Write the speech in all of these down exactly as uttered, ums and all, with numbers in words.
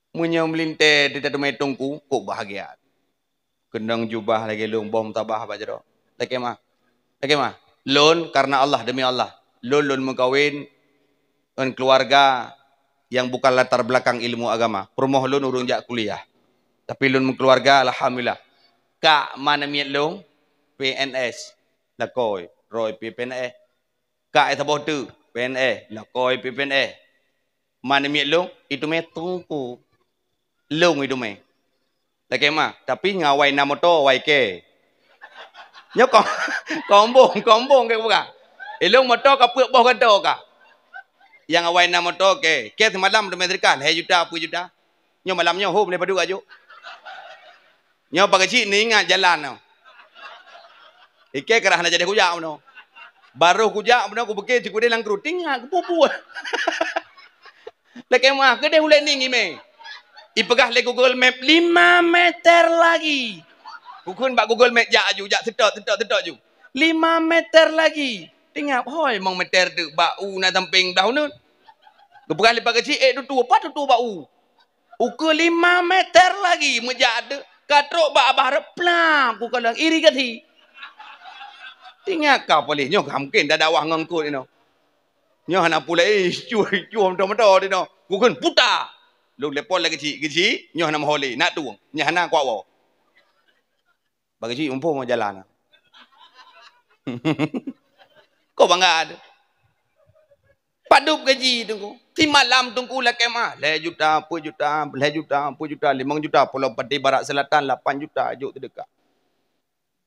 Meunyoe meulintèe di teumé teungku, kok bahagia. Keunong jubah lagèe lôn, boh meutabah bak jaroe. Lakèe meu'ah. Lakèe meu'ah. Lôn karena Allah, demi Allah. Lôn, lôn meukawen ngon keuluwarga nyang bukan latar belakang ilmu agama. Peurumoh lôn ureueng jak kuliah. Tapi lôn meukeuluwarga, alhamdulillah. Kak man miet lôn, P N S. Lakoe, roe pi P N S. Kak saboh teuk, P N S. Lakoe pi P N S. Man miet lôn, iteumé teungku. Lôn iteumé. Lakèe meu'ah, tapi ngon awai na moto, awai kèe. Nyoe ko-, kombong, kombong kèe buka. Ilôn moto ka peuet boh gantoe ka. Nyang awai na moto kèe. Kèe seumalam teumé seudekah, lhèe juta, peuet juta. Nyoe malam nyoe hom lé padub ajok. Nyoe pakai cit ni ingat jalan nyoe. Ikèe keurah na jadi kujak meunoe. Barô kujak meunoe, kupike cit kudeh lam kruting, ha, kupupu. Lakèe meu'ah, keudeh ulèe ning imè. Ipeugah lé Google Map, "Lima meter lagi." Kukheun bak Google Map, "Jak aju, jak, seutôt, seutôt, seutôt ju. Lima meter lagi." Tingap, hôi, limong meter teuk bak u na sampéng blah uneut. Geupeugah lé pakai cit, "Eh, tutu, pat tutu bak u?" "Ukeue lima meter lagi meujak teuk, ka trok bak abah rot, plam, kukalon irigasi." Tingap ka paléh nyoe, ka mungken dadakwah ngon eungkôt inoe. Nyoe hana pulai, cuh, cuh moto-moto di noe. Kukheun, "Puta!" Lôn telepon lagèe cit, "Geucik, nyoe hana meuho lé, nak tueng, nyoe hana kuat woe." Bagi cit muphom jalan. Kok bangga tu? Padub gaji teungku. Simalam teungku lakèe meu'ah, lhèe juta, peuet juta, lhèe juta, peuet juta, limong juta, Pulo Pati Barat Selatan, lapan juta, jok seudeukah.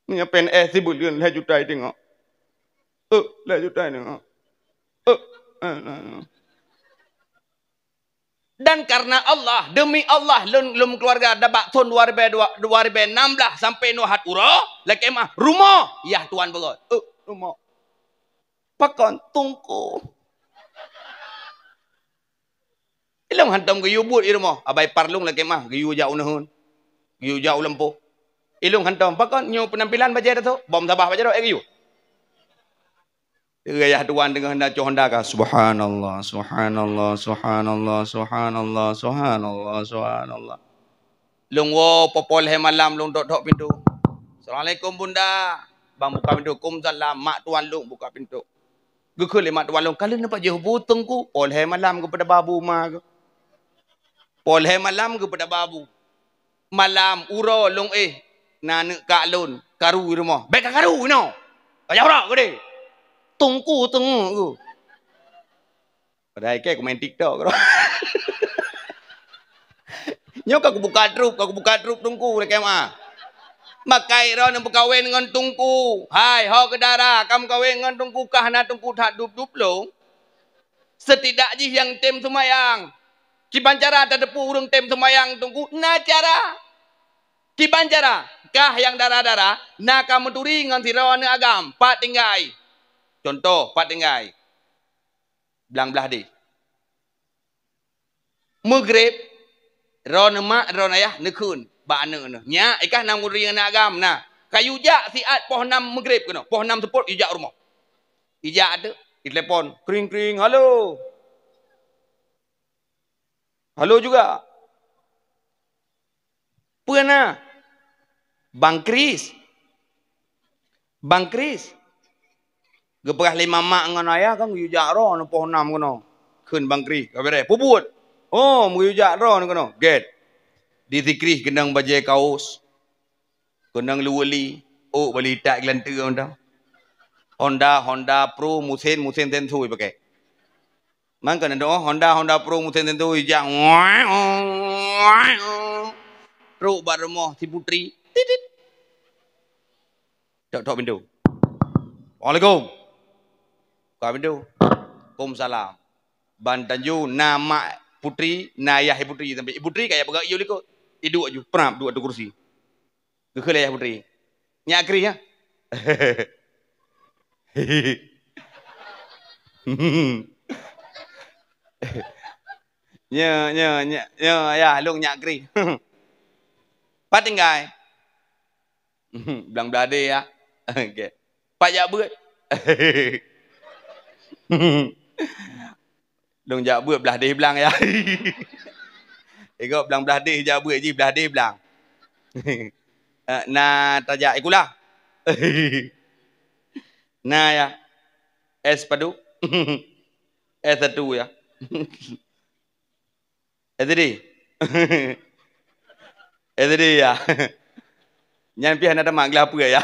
Meunyoe P N S sibuleuen lhèe juta iteungoh. Eh, lhèe juta iteungoh. Eh, eh, eh, eh. Dan karena Allah, demi Allah, lôn, lôn keuluwarga dabak thôn dua ribèe dua, dua ribèe nam blah sampai nyoe hat uroe, lakèe meu'ah, rumoh, yah tuan beurot. Eh, rumoh. Pakon? Teungku. Ilôn hantom geuyue buet i rumoh, abai par lôn lakèe meu'ah, geuyue jak u neuheun, geuyue jak u lampôh. Ilôn hantom, pakon nyoe peunampilan bajèe tato, bom sabah bajèe droe, eh, geuyue. Ayah tuan deungoe hana cok honda ka, subhanallah, subhanallah, subhanallah, subhanallah, subhanallah, subhanallah. Lôn woe poh lhèe malam lôn dok-dok pintoe. "Assalamualaikum, Bunda." Bang buka pintoe, "Kumsalam." Mak tuan lôn buka pintoe. Geukheun lé mak tuan lôn, "Ka lheueh neupajoh bu teungku?" Poh lhèe malam geupeudaba bu ma geuh. Poh lhèe malam geupeudaba bu. Malam uroe lôn éh, na aneuk kak lôn, karu i rumoh. "Bèk kakaru inoe. Ka jak uroe keudeh." Teungku teungeuk geuh. Padahai kèe kumain TikTok keudroe. Nyoe ka kubuka trup, ka kubuka trup teungku lakèe meu'ah. Makai droeneuh meukawen ngon teungku. Hai, ho keu dara, ka meukawen ngon teungku, ka hana teungku that dub-dub lôn. Setidak jih nyang tem seumayang. Kiban cara tateupeue ureueng tem seumayang teungku? Na cara. Kiban cara, kah nyang dara-dara, na ka meuturi ngon sidroe aneuk agam, pat tinggai. Contoh, pat tinggai. Blang blah deh. Meugreb, droeneuh mak, droeneuh ayah neukheun bak aneuk neuh. "Nyak, ikah na meuturi ngon aneuk agam na. Ka yue jak siat poh nam meugreb keunoe, poh nam seupôt yue jak rumoh." Ijak teuk, itelepon, kring-kring, "Halo." "Halo juga." "Peue na?" "Bang Kris." "Bang Kris." Geupeugah lé mamak ngon ayah kan geuyue jak droeneuh poh nam keunoe. Kheun Bang Kris, ka beureh. "Peue buet?" "Oh, meuyue jak droeneuh keunoe." Gèt. Di si Kris keunong bajèe kaos. Keunong luweuli, ôk bali itak geulanteue mantong. Honda, Honda Pro, musen, musen sensui pakai. Man keunan doh, Honda, Honda Pro, musen sensui, jak. Trok bak rumoh si Putri. Titit. Tok-tok pintoe. "Assalamualaikum." Buka pintoe. "Waalaikumsalam." Ban tanju, na mak Putri, na ayah Putri sampai. Putri ka jak peugah iyue likot. Iduek aju, prap, duek ateueh kursi. Geukheun lé ayah Putri, "Nyak Kris, ya?" "Nyo, nyo, nyo, nyo, ya, lôn Nyak Kris." "Pat tinggai?" "Blang blah deh, ya." "Oke." "Pat jak beuet?" "Lôn jak beuet blah deh blang, ya." Igob blang blah deh jak buet jih, blah deh blang. Eh, na tajak sikula. Na ya. S padu. S satu ya. S D. S D ya. Nyan pih hana tamat glah peue ya.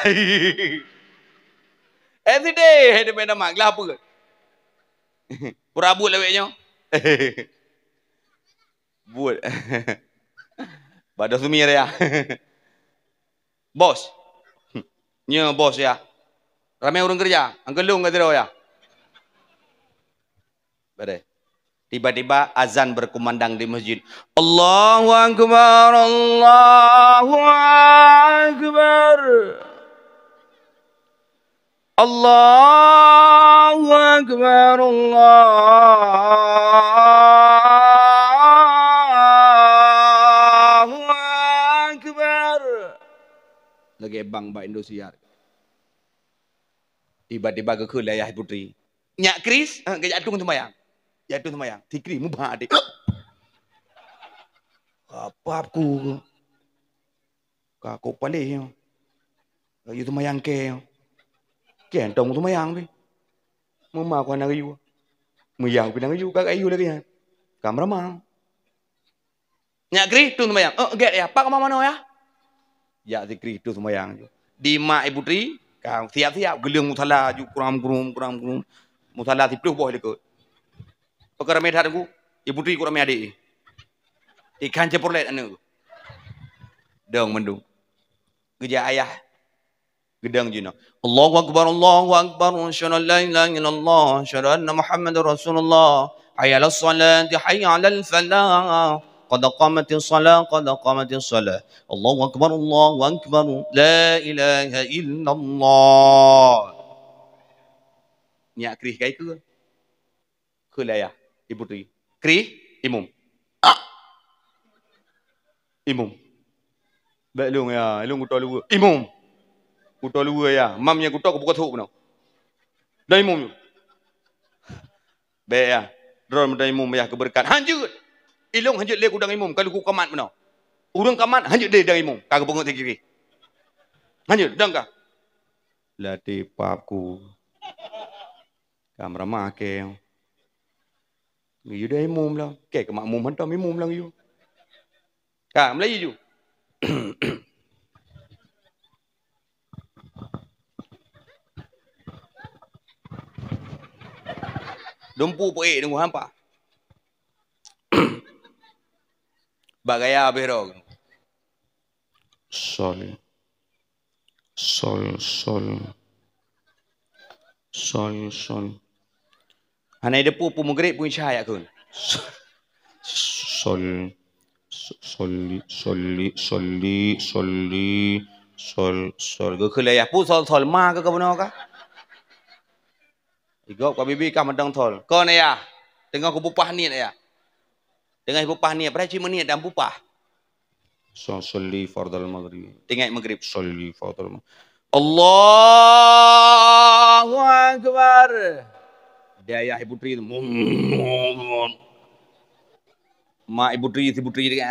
S D, hana tamat glah peue. Pura buet lawét nyoe. Buet. Bak doh sumir ya. Bos. Nyoe bos ya. Ramé ureuëng keureuja. Angkeulong ka sidroe ya. Bare. Tiba-tiba azan berkumandang di masjid. Allahu Akbar, Allahu Akbar. Allahu Akbar, Allahu Akbar. Lagée bang bak Indosiar. Tiba-tiba geukheun lé ayah putri. Nyak Kris, eh, geujak tueng seumayang. Jak tueng seumayang. Si Kris mubah até. Apa aku? Ka kok paléh nyoe. Ka yue seumayang kée nyoe. Kée tong seumayang pih. Meuma ku hana geuyue. Meuyah pih hana geuyue, ka geuyue lagée nyan. Ka meuramang. Nyak Kris, tueng seumayang. Eh, gét ya, pak kama manoe ya? Jak si Kris tueng seumayang. Di mak ibu tri, ka siap-siap, geuleueng musala ju, kuram-kurum, kuram-kurum. Musala siplôh boh likot. Pakon ramé that ku, ibu tri ku ramé adék. Ikan Chevrolet aneuk. Dong mandum. Geujak ayah. Geudong jinoe. Allahu Akbar, Allahu Akbar. Asyhadu an la ilaha illallah. Asyhadu anna Muhammadar Rasulullah. Hayya 'alas salati, hayya 'alal falah. Qad qamatis salah, qad qamatis salah. Allahu Akbar, Allahu Akbar. La ilaha illallah. Nyak Kris kai keue. Kheun lé ayah, ibu tri. Kris, imum. Ah! Imum. Bék lôn ya, lôn kuto luweue. Imum. Kuto luweue ya. Mam nyang kuto kupeugah thok bunoe. Dan imum nyoe. Bék ya. Droe meudan imum ya keubeureukat. Hanjeuet. Ilôn hanjeuet lé kudang imum, ka lôn kukamat bunoe. Ureuëng kamat hanjeuet lé dang imum, ka geupeungeut si Kris. Hanjeuet dang ka. Latih pap ku. Ka meuramah kée. Geuyue dai imum lam. Kée keu makmum hantom imum lam geuyue. Ka, meulayeue ju. Dumpu peuék deungoe hampa. Bak gaya habéh droe. Sol. Sol, sol. Sol, sol. Hana idepu pu Maghrib pu Isya ya kheun. Sol. Soli, soli, soli, soli, sol, sol. Geukheun lé ayah pu sol, sol ma keu ka bunoe ka. Igob ka bibi ka meudong thol. Kon ayah, teungoh kubupah niet ayah. Teungoh bupah niet, padahai cit meuniet dan bupah. So, sholli fardal maghrib. Tinggai maghrib, sholli fardal maghrib. Allahu Akbar. Di ayah ibu tri tu. Mak ibu tri, ibu tri dia.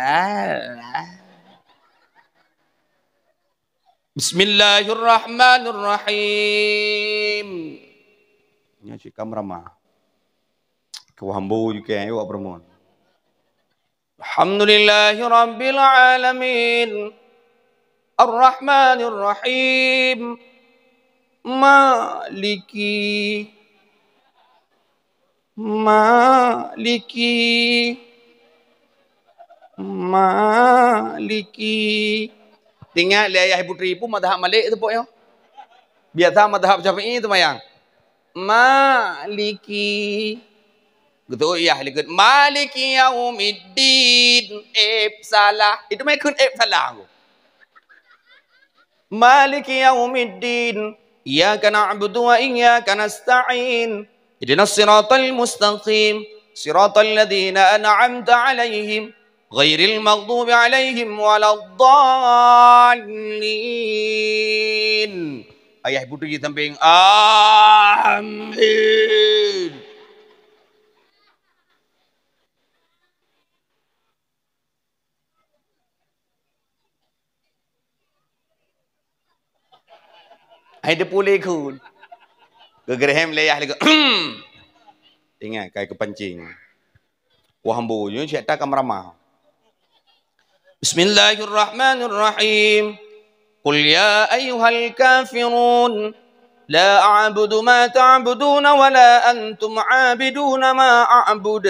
Bismillahirrahmanirrahim. Nya cik kamrama. Keu hambo ju ke ayo buat perumun. Alhamdulillahirabbil alamin. Arrahmanirrahim. Maliki. Maliki. Maliki. Teuingat lé ayah ibu tri pu mazhab Malik teupok nyoe. Biasa mazhab Syafi'i seumayang. Maliki. Geuteu'oh yah likot. Maliki yaumiddin. Ép salah. Itu mai kheun ép salah. Maliki yaumiddin. Iyyaka na'budu wa iyyaka nasta'in. Ihdinas siratal mustaqim. Siratal ladzina an'amta 'alaihim. Ghairil maghdubi 'alaihim waladdallin. Ayah ibu tri di samping. Amin. Hai depu lé kheun. Geugreh hem lé yah lé kheun. Ingat kai keupancing. Wah ambo nyoe cit that ka meuramah. Bismillahirrahmanirrahim. Qul ya ayyuhal kafirun, la a'budu ma ta'buduna wa la antum 'abiduna ma a'bud.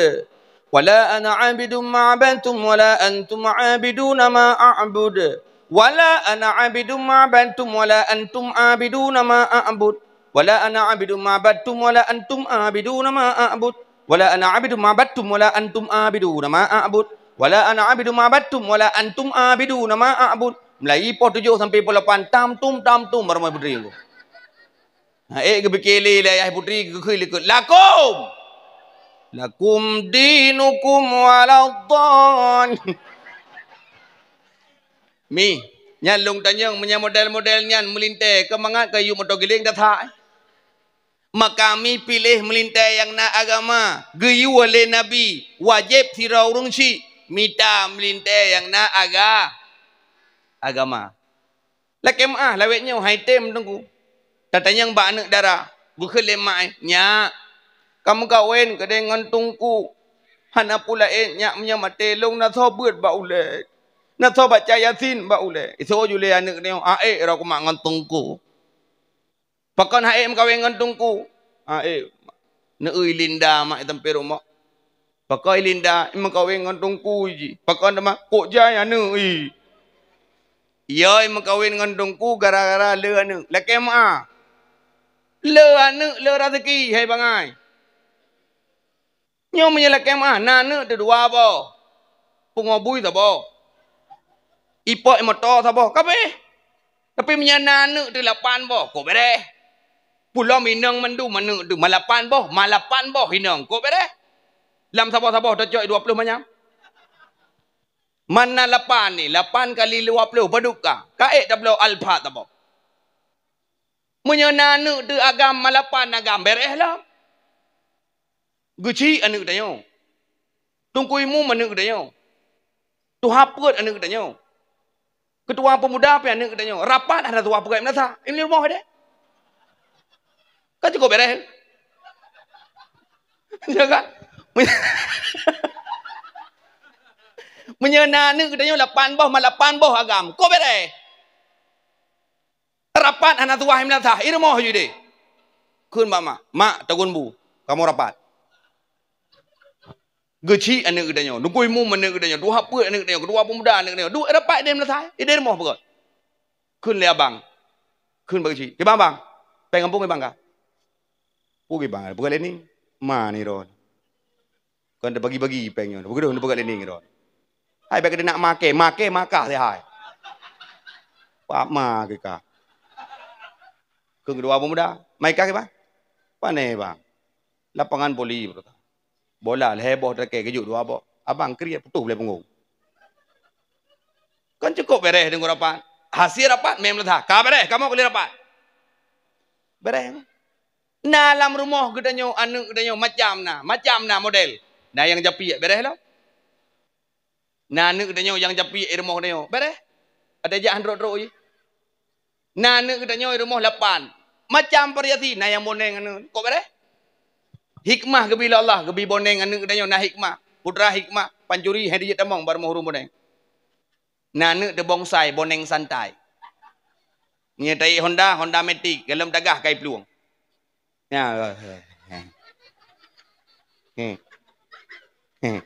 Wa la ana 'abidum ma 'abadtum wa la antum 'abiduna ma a'bud. Wa la ana 'abidum ma 'abadtum wa la antum 'abiduna ma a'bud. Wa la ana 'abidum ma 'abadtum wa la antum 'abiduna ma a'bud. Wa la ana 'abidum ma 'abadtum wa la antum 'abiduna ma a'bud. Wa la ana 'abidum ma 'abadtum wa la antum 'abiduna ma a'bud. Mulai poh tujoh sampai poh lapan, tam tum, tam tum, baroe putri. Ha, ék geupike lé, lé ayah putri geukheun likot. Lakum! Lakum dinukum waladdallin. Mi, nyan lôn tanyong, meunyo model-model nyan meulintèe, keu mangat keu yue moto giléng that-that. Maka mi piléh meulintèe nyang na agama, geuyue lé Nabi, wajéb sidroe ureueng chik mita meulintèe nyang na aga-, agama. Lakèe meu'ah lawét nyoe hai tem teungku. Tatanyong bak aneuk dara, geukheun lé mak, "Nyak, ka meukawen keudéh ngon teungku. Hana peue laén nyak meunyoe maté lôn na soe beuet bak ulèe. Na soe baca Yasin bak ulèe." Isoe ju lé aneuk nyoe, "Aék roh kumat ngon teungku." "Pakon hai meukawen ngon teungku?" "Hai, neueu Linda mak i teumpat rumoh." "Pakon Linda meukawen ngon teungku jih?" "Pakon teuma?" "Kok jai aneuk i." "Yo meukawen ngon teungku gara-gara le aneuk." Lakèe meu'ah. Le aneuk, le raseuki, hai bangai. Nyoe meunyoe lakèe meu'ah, na aneuk teuh dua boh. Pungo bui saboh. Ipok moto saboh, ka abéh. Tapi meunyoe na aneuk teuh lapan boh, kok bèrèh. Pulom inong mandum aneuk teuh, malapan boh, malapan boh inong, kok bèrèh. Lam saboh-saboh tacok dua ploh manyam. Man na lapan ni, lapan kali dua ploh, padub ka. Ka ék tabloe alpat saboh. Meunyoe na aneuk teuh agam, malapan agam, bèrèh lom. Geuchik aneuk geutanyoe. Teungku Imum aneuk geutanyoe. Tuha peuet aneuk geutanyoe. Keutua peumuda pih aneuk geutanyoe. Rapat hana tuha peuet meunasah. Ini rumoh deh. Kan cukup bèrèh. Ya kan? Meunyoe na aneuk geutanyoe lapan boh, ma lapan boh agam. Kok bèrèh. Rapat hana tuah meunasah, i rumoh ju deh. Kheun bak mak, "Mak, tagun bu, kamoe rapat." Geuchik aneuk geutanyoe, Teungku Imum aneuk geutanyoe, tuha peuet aneuk geutanyoe, keutua peumuda aneuk geutanyoe, duek rapat ideh meunasah, ideh rumoh peugah. Kheun lé abang, kheun bak geuchik, "Kiban bang, péng gampông kiban ka?" "Peue kiban, peugah lé ni, ma ni ron." Kon teubagi-bagi péng nyoe. Beugeudoh neupeugah lé ninggroe. Hai bèk keudeundak maké, maké maka sihai. Pak ma keu ka. Keu keudua peumuda, "Mai kah, Bang?" "Pane, Bang?" "Lapangan voli." Bola lhèe boh, teulakèe geujok dua boh. "Abang, kriet putôh lé punggong." Kan cukup bèrèh deungon rapat. Hasil rapat mè meuleusa. Ka bèrèh, kamoe keu lé rapat. Bèrèh. Na lam rumoh geutanyoe, aneuk geutanyoe macam na, macam na model. Na nyang japiek, bèrèh lom. Na aneuk geutanyoe nyang japiek i rumoh geutanyoe, bèrèh. Ada jak han trok-trok jih. Na aneuk geutanyoe i rumoh lapan. Macam variasi, na nyang boneng aneuk, kok bèrèh. Hikmah geubi lé Allah, geubi boneng aneuk geutanyoe na hikmah. Putra hikmah, pancuri, hai dijeuet tamong bak rumoh ureueng boneng. Na aneuk teuh bonsai, boneng santai. Nyoe taék Honda, Honda Matic, golom tagah kai plueng. Ya, ya, ya, ya. Hmm. Hmm.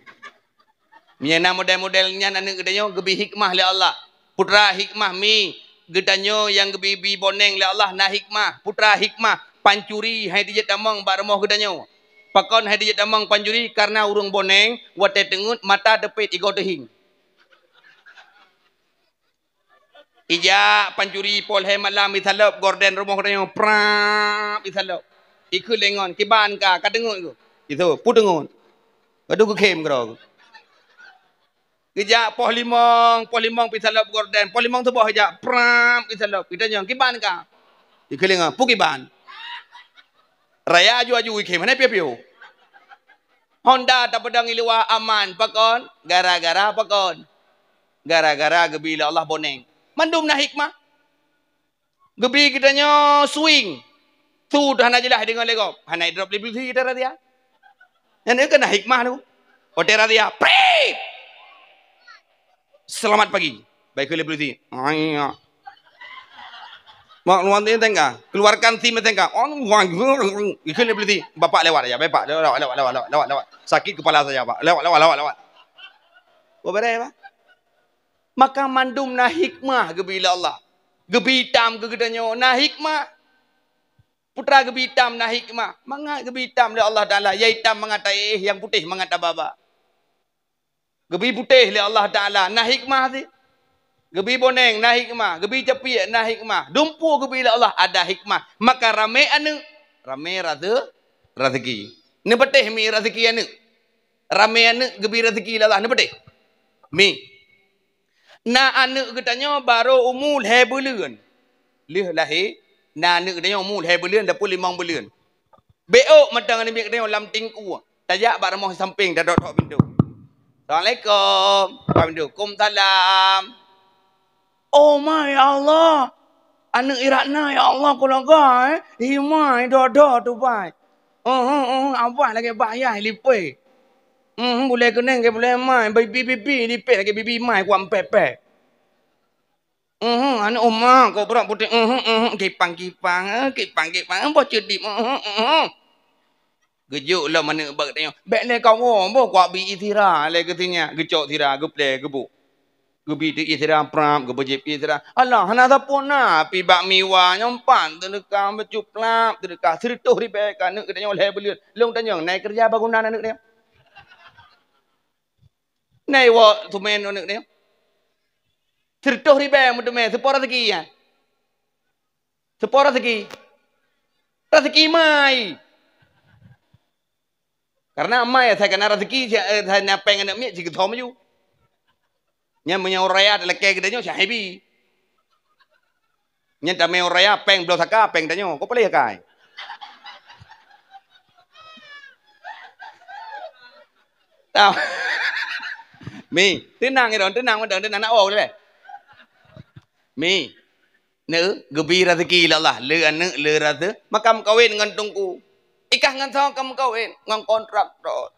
Meunyoe na model-model nyan aneuk geutanyoe geubi hikmah lé Allah. Putra hikmah mi geutanyoe nyang geubi, bi boneng lé Allah na hikmah. Putra hikmah pancuri hai dijeuet tamong bak rumoh geutanyoe. Pakon hai dijeuet tamong pancuri? Karena ureueng boneng watèe teungeut mata teupet igoe teuhing. Ijak pancuri poh lhèe malam isalop gorden rumoh geutanyoe, prap isalop. Ikheun lé ngon, "Kiban ka, ka teungeut keuh?" Isu, "Peue teungeut?" Aduh, geukhém keudroe. Geujak poh limong, poh limong pih isalop gorden, poh limong suboh ijak, prap isalop. Itanyong, "Kiban ka?" Ikheun lé ngon, "Peue kiban?" Raya aju-aju ikhém, hana piôh-piôh. Honda tapeudong i luwa aman, pakon? Gara-gara pakon? Gara-gara geubi lé Allah boneng. Mandum na hikmah. Geubi geutanyoe swing. Su tu hana jeulaih deungoe lé gob. Hana idrop lé polisi kita razia. Nyan keuh na hikmah tu. Watèe razia, prip! Selamat pagi. Baik, kheun lé polisi. Mak luar ni tengka. Keluarkan SIM tengka. Oh, wah, ikheun lé polisi. Bapak lewat aja, bapak. Lewat, lewat, lewat, lewat, lewat, lewat. Sakit kepala saya, Pak. Lewat, lewat, lewat, lewat, lewat. Beureh, Pak. Maka mandum na hikmah geubi lé Allah. Geubi itam keu geutanyoe na hikmah. Putra geubi itam na hikmah. Mangat geubi itam lé Allah Taala, ya itam mangat taéh, nyang putéh mangat tababa. Geubi putéh lé Allah Taala na hikmah cit. Geubi boneng na hikmah, geubi capiek na hikmah. Dumpeue geubi lé Allah ada hikmah. Maka ramé aneuk, ramé raze-, rezeki. Neupatéh mi rezeki aneuk. Ramé aneuk geubi rezeki lé Allah, neupatéh. Mi. Na aneuk geutanyoe barô umu lhèe buleuen. Lheueh lahé, na aneuk geutanyoe umu lhèe buleuen, ataupun limong buleuen. Beuôk mantong aneuk miet geutanyoe lam tingku. Tajak bak rumoh sampéng, tadok-dok pintoe. "Assalamualaikum." Buka pintoe. "Kumsalam." "Oh, ma, ya Allah. Aneuk Iratna, ya Allah, keuluwarga, eh. Hi, ma, doh-doh tu, bai. Uh, uh, uh, abah lagèe bah yah lipèe. Uh, bulèe keuneng lagèe bulèe mai, bibi-bibi lipèe lagèe bibi mai, kuat pèh-pèh. Uh, aneuk uma, kok brat putéh, uh, uh, kipang-kipang, eh, kipang-kipang, eh, boh ceudip, uh, uh, uh." Geujok lom aneuk bak tanyoe. Bèk lé kawoe, boh kuat bi sira lé geutanyoe. Geucok sira, geuplè, geubôk. Geubi teuh sira prap, geubeujép sira. Alah, hana sapeue na, pi bak miwa nyoe pat, teudeuka beucuplap, teudeuka sireutôh ribèe ka aneuk geutanyoe lhèe buleuen. Lôn tanyong, na keureuja bangunan aneuk nyoe? Na iwoe seumén aneuk nyoe? Sireutôh ribèe meuteumé, soe po raseuki nyan? Soe po raseuki? Raseuki mai. Karena mai asai ka na raseuki, si-, eh, asai na pèng aneuk miet, sigeutho maju. Nyan meunyoe raya talakèe geutanyoe, si Habi. Nyan tamé raya pèng bloe saka, pèng tanyoe. Kok palèe akai? Tau. Mi, teunang, Iron, teunang, teunang, teunang, nak woe lé. Mi. Neu, geubi raseuki lé Allah, le aneuk, le raseu, maka meukawen ngon teungku. Ikah ngon soe ka meukawen, ngon kontraktor.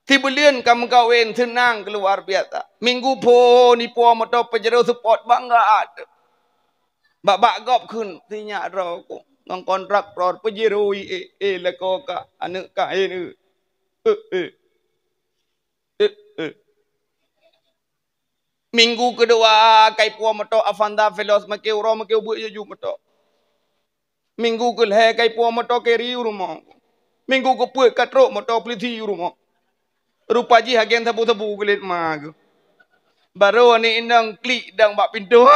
Sibuleuen ka meukawen, seunang keu luar biasa. Minggu phôn ipo moto Pajero Sport, bangga ateuh. Bak-bak gob kheun, sinyak droe ku, ngon kontraktor Pajero, eh, eh, lakoe ka, aneuk ka, eh, eh. Eh, eh. Eh, eh. Minggu keudua, ka ipo moto Avanza Veloz, makeu uroe, makeu buet laju moto. Minggu keulhèe, ka ipo moto Carry u rumoh. Minggu keupeuet, ka trok moto polisi u rumoh. Rupa jih agen sabu-sabu kulét ma geuh. Barô aneuk inong klik dong bak pintoe.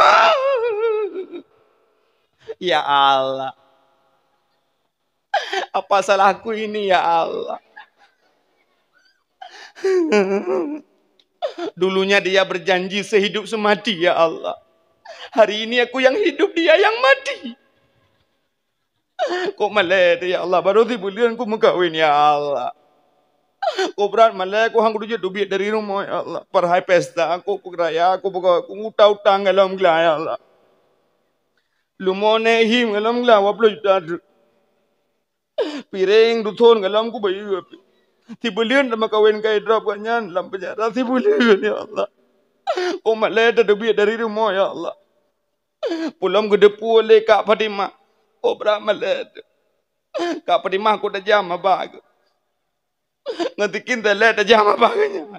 Ya Allah. Apa salahku ini, ya Allah? Dulunya dia berjanji sehidup semati, ya Allah. Hari ini aku yang hidup, dia yang mati. Kok malèe teuh, ya Allah, barô sibuleuen ku meukawen, ya Allah. Kok brat malèe ku, han kuteujeuet teubiet dari rumoh, ya Allah. Padahai pesta ku, peuraya ku, pegawai ku, utang-utang golom glah, ya Allah. Leumo nèk him golom glah dua ploh juta treuk. Piréng duthon golom kubayeue pih. Sibuleuen teuma kawen kai drob gobnyan lam peunjara sibuleuen, ya Allah. Kok malèe tateubiet dari rumoh, ya Allah. Peulom geudeupue lé Kak Fatimah. Kok brat malèe teuh. Kak Fatimah kok tajam haba geuh. Ngon sikin teuh lé tajam haba geuh nyan.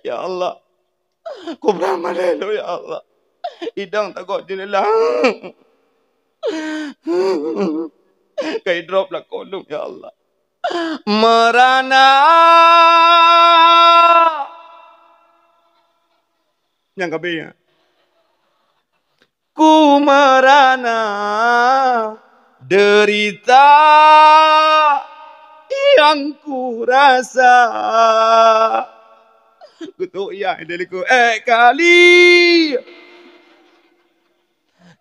Ya Allah. Kubra malèe lôn, ya Allah. Idang tagok jeuneula. Kai drob lakoe lôn, ya Allah. Merana. Nyang ka beuh. Ku merana derita yang ku rasa. Kutuk ya dari ku, eh, kali.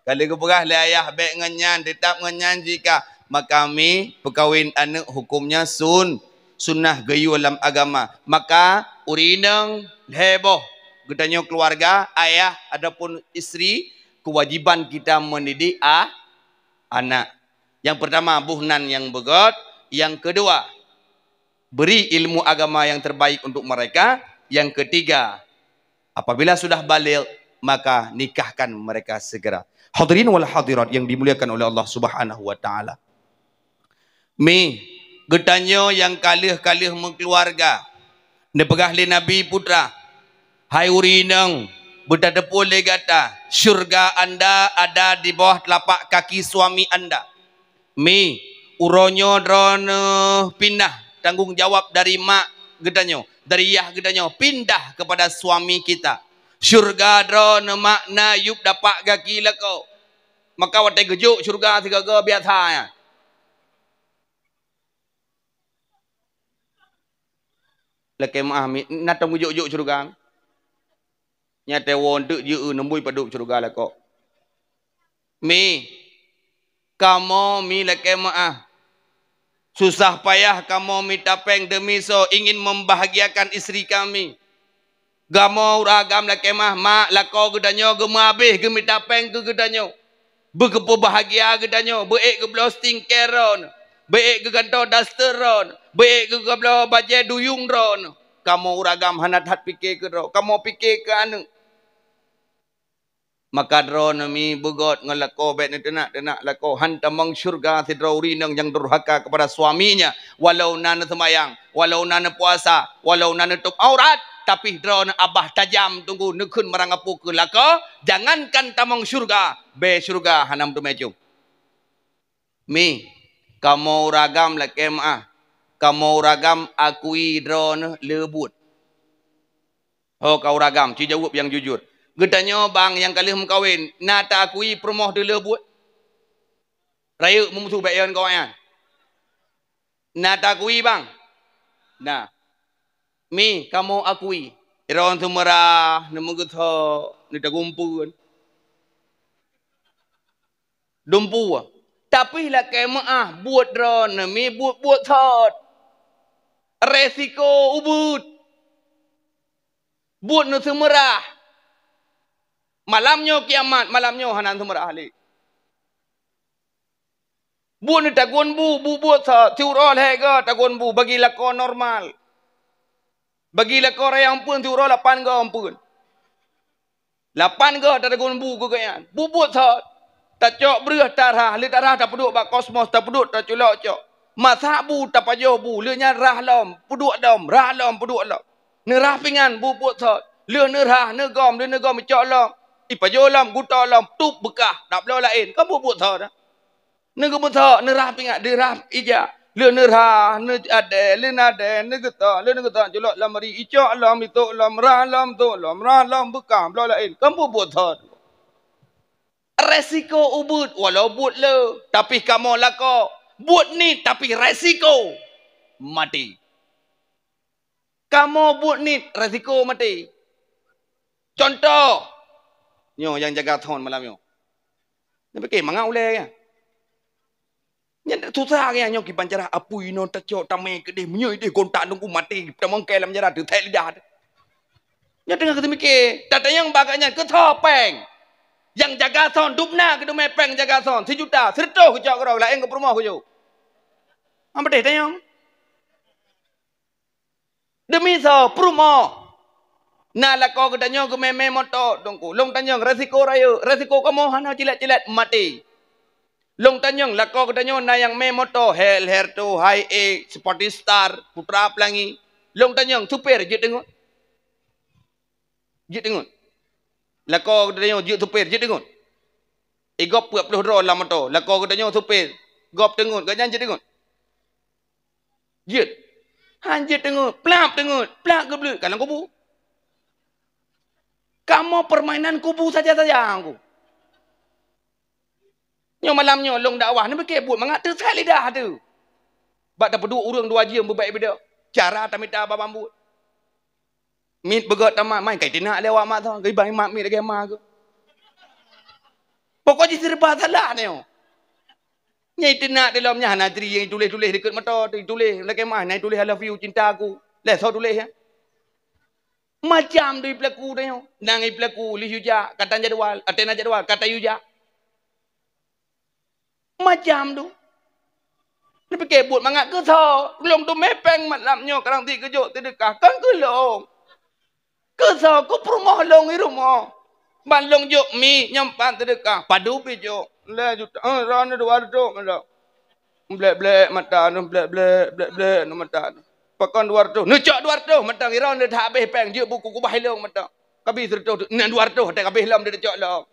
Kali geupeugah lé ayah, bèk ngon nyan, teutap ngon nyan jika maka mi peukawen aneuk hukumnya sun, sunnah geuyue lam agama. Maka ureueng inong lhèe boh geutanyoe keuluwarga, ayah ataupun istri, kewajiban kita mendidik a-, anak. Yang pertama, boh nan nyang beugét. Yang kedua, beri ilmu agama yang terbaik untuk mereka. Yang ketiga, apabila sudah baligh, maka nikahkan mereka segera. Hadirin wal hadirat yang dimuliakan oleh Allah Subhanahu wa Taala. Mi, geutanyoe nyang ka lheueh-ka lheueh meukeuluwarga, neupeugah lé Nabi Putra, "Hai ureuëng inong, beutateupeue lé gata, syeuruga anda ada di bawah telapak kaki suami anda." Mi, uroe nyoe droeneuh pindah tanggong jawab dari mak geutanyoe, dari yah geutanyoe, pindah kepada suami kita. Syeuruga droeneuh mak na yueb tapak gaki lakoe. Maka watée geujok syeuruga sigoe-goe biasa nyan. Lakée meuáh mi, na tom geujok-jok syeuruga. Nyan watée woe teuk jeuet neubui padub syeuruga lakoe. Mi, kamoe mi lakée meuáh. Susah payah kamoe mita péng demi soe, ingin membahagiakan istri kami. Kamoe ureuëng agam lakée meuáh, mak, lakoe geutanyoe geumeuhabéh geumita péng keu geutanyoe. Beugeupeubahagia geutanyoe, beuék geubloe skincare droeneuh, beuék geugantoe daster droeneuh, beuék geubloe bajée duyueng droeneuh. Kamoe ureuëng agam hana that pike keu droe, kamoe pike keu aneuëk. Maka droeneuh mi beugét ngon lakoe, bék neuteunak-teunak lakoe. Han tamong syeuruga sidroe ureuëng inong nyang durhaka kepada suaminya, walau na neuseumayang, walau na neupuasa, walau na neutôb aurat, tapi droeneuh abah tajam teungku neukheun meurangkapeue keu lakoe, jangankan tamong syeuruga, bée syeuruga hana meuteumé jeuem. Mi, kamoe ureuëng agam lakée meuáh, kamoe ureuëng agam akui droeneuh le buet. Ho ka ureuëng agam, ci jaweueb nyang jujur. Geutanyoe bang nyang ka lheueh meukawen, na taakui peurumoh teuh le buet? Rayeuk meumusoh bék yon kawak nyan. Na taakui bang? Na. Mi, kamoe akui. Droeneuh seumeurah, neumeugeutho, neutagumpeuen. Dumpu. Tapi lakée meuáh buet droeneuh mi buet-buet sot. Resiko ubeuet. Buet neuseumeurah. Malam nyoe kiamat, malam nyoe hana seumeurah lé. Buet neutagun bu, bu buet sot, siuroe lhée goe tagun bu, bagi lakoe normal. Bagi lakoe raya ampeuen siuroe lapan goe ampeuen. Lapan goe tatagun bu keu gobnyan. Bu buet sot. Tacok breueh tarhah, lé tarhah tapeuduek bak kosmos, tapeuduek taculok cok. Masak bu, tapajoh bu, lé nyan rhah lom, peuduek lom, rhah lom, peuduek lom. Neurhah pingan bu buet sot. Lheueh neurhah, neugom, lheueh neugom icok lom. Ipajoh lom, gutô lom, tueb beukah, tabloe laén. Kan bu buet sot. Neugeubeuthok, neurhah pingan, deurhah ija. Lheueh neurhah, neuadée, lheueh neadée, neugeutôk, lheueh neugeutôk, culok lam ri, icok lom, itôk lom, rhah lom, tôk lom, rhah lom, beukah, bloe laén. Kan bu buet sot. Resiko ubeuet, walau buet le, tapi kamoe lakoe. Buet niet, tapi resiko maté. Kamoe buet niet, resiko maté. Contoh, nyoe nyang jaga thon malam nyoe. Neupike mangat ulée nyan. Nyan susah nyan, nyoe kiban cara apui inoe tacok tamé keudeh, meunyoe ideh gontak nunggu maté, tamongke lam penjara teuthek lidah teuh. Nyoe teungoh keuteumike, tatanyong bak gobnyan keu soe péng. Nyang jaga thon, dubna keuteumé péng jaga thon, sijuta, sireutôh geucok keudroe, laén geupurumoh geujok. Hana patéh tanyong. Demi soe? Peurumoh. Na lakoe geutanyoe geumé-mé moto, Teungku. Lôn tanyong, resiko rayeuk, resiko kamoe hana cilet-cilet maté. Lôn tanyong, lakoe geutanyoe na nyang mé moto, Hel, Herto, Hi-Ace, Sporting Star, Putra Pelangi. Lôn tanyong, supir jeuet teungeut? Jeuet teungeut. Lakoe geutanyoe jeuet supir, jeuet teungeut. Igop peuet ploh droe lam moto. Lakoe geutanyoe supir, gop teungeut, gobnyan jeuet teungeut. Jeuet. Han jeuet teungeut, plap teungeut, plap geubleut ka lam kubu. Kamoe permainan kubu saja-saja, Teungku. Nyoe malam nyoe lôn dakwah, neupike buet mangat teuthek lidah teuh. Bak tapeuduek ureuëng dua jeuem beubek bidok. Cara tamita babah buet. Miet beugét tamat, mai kai teunak lé awak mak tu. Geuiban mak miet lagée ma geuh. Pokok jih sirba salah nyoe. Nyai teunak di lom nyan hana tri nyang tuléh-tuléh dikeue moto, tuléh lagée ma, na tuléh "I love you, cinta aku". Lé soe tuléh nyan? Macam tu ipeulaku tanyoe. Nang ipeulaku lheuh yue jak, ka tan jadwal, até na jadwal, ka tan yue jak. Macam tu. Neupike buet mangat keusoe. Lôn teumé péng malam nyoe, karang ti keujok seudeukah. Kan keu lôn. Keusoe, keu peurumoh lôn i rumoh. Ban lôn jok mi nyang pat seudeukah. Padub pi jok. Lhèe juta. Eh, droeneuh dua reutôh mantong. Blek-blek mata neuh, blek-blek, blek-blek neuh mata neuh. Pakon dua reutôh. Neucok dua reutôh mantong. Droeneuh that habéh péng. Jeuet buku kubah ilong mantong. Kabi seureutôh tu. Nyan dua reutôh, até kabéh lom, neucok lom.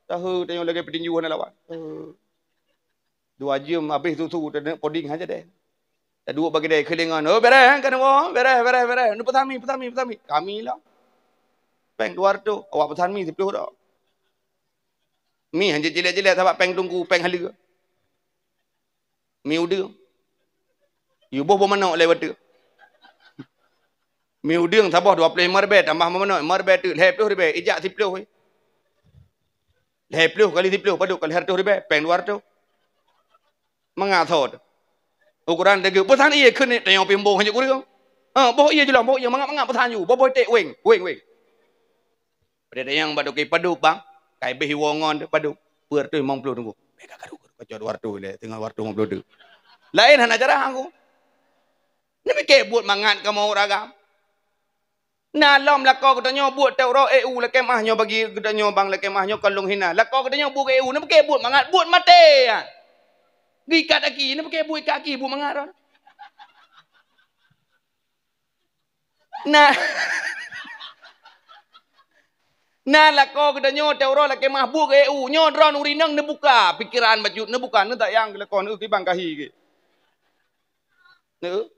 Tahu tanyoe lagèe peutinju hana lawan. Dua jeuem habéh susu, taneuk poding hana deh. Taduek bak keudè keulingon, "Oh, bereh, kan, oh, bereh, bereh, bereh." "Ni pesan mi, pesan mi, pesan mi." "Kami lah." Péng dua reutôh, awak pesan mi siplôh dak. Mi hana jilek-jilek sabab péng tungku, péng haleue. Mi udeueng. Yue boh boh manok lé watèe. Mi udeueng saboh dua ploh limong ribèe, tambah manok limong ribèe teuk, lhèe ploh ribèe, ijak siplôh. Lhèe ploh kali siplôh, padub ka lhèe reutôh ribèe, péng dua reutôh. Mangat soe teuh. Ukuran daging, pesan ié keuneuk tanyoe pimbong hana kureueng. Ha, boh ié jilom, boh ié mangat-mangat pesan ju, boh-boh iték weng, weng, weng. Pada dayang bak toke padub, bang. Kai beh iwoe ngon teuh padub. Peuet reutôh limong ploh tunggu. Beh ka karu, karu, kacok dua reutôh lé, teungoh dua reutôh limong ploh teuh. Laén hana cara aku. Neupike buet mangat kamoe ureueng agam. Na lom lakoe geutanyoe buet teuroe E U lakèe meuah nyoe bagi geutanyoe bang lakèe meuah nyoe kon lôn hina. Lakoe geutanyoe buet E U, neupike buet mangat, buet maté nyan. Geuikat aki, neupike buet ikat aki, buet mangat ron. Na, na lakoe geutanyoe teuroe lakèe meuah buet E U. Nyoe droeneuh ureueng inong neubuka pikeran bacut, neubuka, neutayang lakoe neuh kibang kahi geuh. Neuh.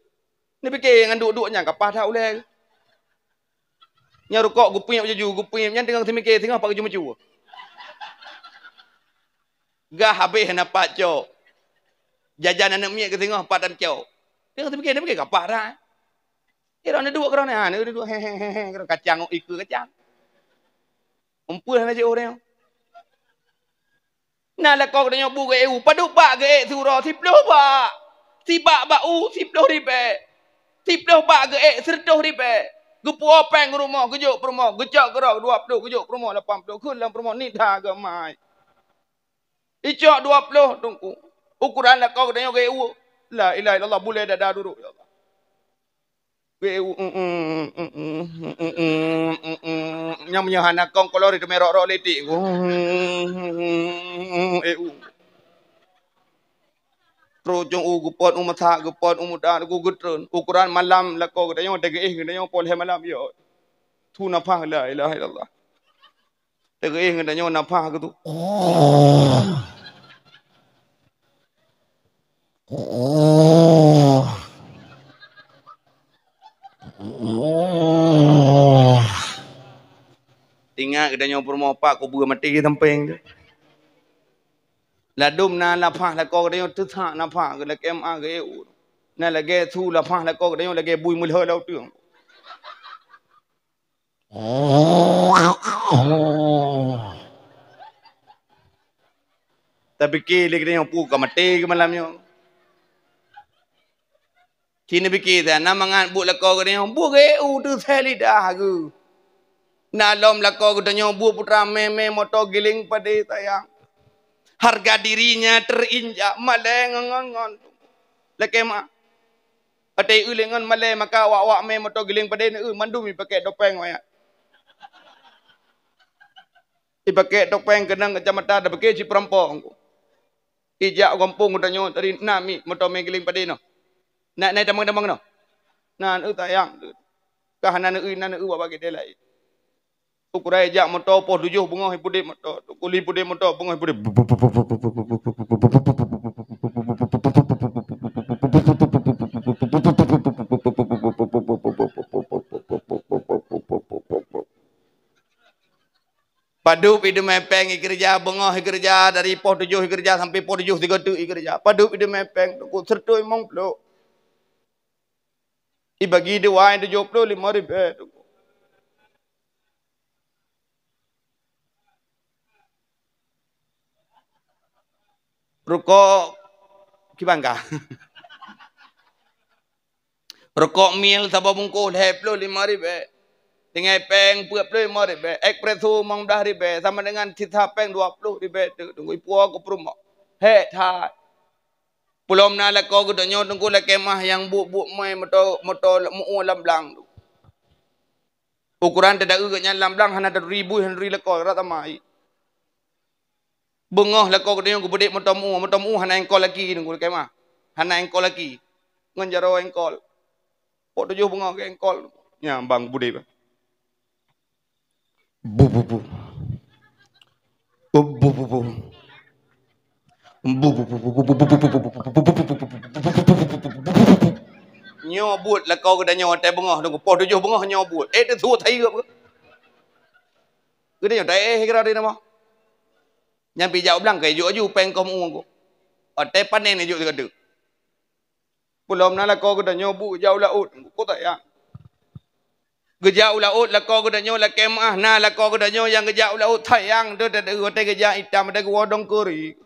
Neupike ngon duek-duek nyan kapah that ulèe. Nyan rukok geupiep jaju, geupiep nyan teungoh teumike, teungoh pat geujumeucue. Gah habéh na pat cok. Jajan aneuk miet geuh teungoh pat tan cok. Teungoh teumike, teumike kapah that. Kira neuduek keudroe nyan, neuduek he he he he, kacang ikeue kacang. Umpul hana jiôh nyoe. Na lakoe geutanyoe bu geuék u, padub bak geuék siuroe, siplôh bak. Sibak bak u, siplôh ribèe. Siplôh bak geuék, sireutôh ribèe. Geupuwoe péng rumoh, geujok peurumoh, geucok keudroe dua plôh, geujok peurumoh lapan plôh, kheun lam peurumoh nit that geumai. Icok dua plôh teungku. Ukuran lakoe geutanyoe geuék u. La ilaha illallah, bulèe dada dudoe, ya Allah. Nyang meunyoe hana kong kolor itu merok-rok letik. Eh, u. Trok cong u geupot u meusak, geupot u muda, geutreun. Ukuran malam lakoe geutanyoe, teugeih geutanyoe poh lhèe malam, yo. Su nafah, la ilaha illallah. Teugeih geutanyoe nafah geutu. Ingat geutanyoe peurumoh pat kubu maté sampéng tu. Ladôm na nafah lakoe geutanyoe teusak nafah geuh lakèe ma geuék u. Na lagèe su nafah lakoe geutanyoe lagèe bui meulhô lam uteung. Tapike lé geutanyoe peue ka maté keu malam nyoe. Ci neupike that, na mangat buet lakoe geutanyoe, buet geuék u teusé lidah geuh. Na lom lakoe geutanyoe buet putra mé-mé moto giléng padé sayang. Harga dirinya terinjak, malèe ngon, ngon, ngon. Lakèe ma. Watèe eu lé ngon malèe maka awak-awak mé moto giléng padé neu mandum ipakèk topeng wayah. Ipakèk topeng keunong kacamata, tapike cit peurampok. Ijak gampông geutanyoe tadi na mi moto mé giléng padé noh. Na, na tamong-tamong noh. Na, eu sayang. Ka hana neu, na neu bak, bak geude laén. Ukuran jak moto poh tujoh beungoh ipudép moto, tukuli pudép moto beungoh ipudép. Padub iteumé péng ikeureuja, beungoh ikeureuja, dari poh tujoh ikeureuja sampai poh tujoh sigoe teuk ikeureuja. Padub iteumé péng, tukul seureutôh limong plôh. Ibagi dua tujoh plôh limong ribèe. Rukok kibangga. Rukok mil saboh bungkôh lhèe plôh limong ribèe. Tinggai péng peuet ploh limong ribèe, espresso limong blah ribèe, sama dengan sisa péng dua ploh ribèe teuk, Teungku, ipuwoe keu peurumoh. Hék that. Peulom na lakoe geutanyoe, Teungku, lakèe meu'ah nyang buet-buet mè moto, moto meu-ue lam blang tu. Ukoran teudaeu geuh nyan lam blang hana taduri bui, hana taduri lakoe, rata mai. Beungoh lakoe geutanyoe geubeudek moto meu-ue, moto meu-ue hana engkol laki, Teungku, lakèe meu'ah. Hana engkol laki. Ngon jaroe engkol. Pok tujoh beungoh geuengkol. Nyan bang geubeudek. Bu, bu, bu. Bu, bu, bu, bu. Bu, bu, bu, bu. Nyoe buet lakoe geutanyoe watèe beungoh, Teungku, poh tujoh beungoh nyoe buet. Eh, teusuet sayeup. Geutanyoe taéh kira di nama. Nyan pih jak u blang ka ijok aju péng keu meu-ue. Watèe panen ijok sigoe teuk. Peulom na lakoe geutanyoe bu geujak u laôt, Teungku, sayang. Geujak u laôt lakoe geutanyoe lakèe meu'ah, na lakoe geutanyoe nyang geujak u laôt sayang, teuh teuh watèe geujak itam, watèe geuwoe dong keuri.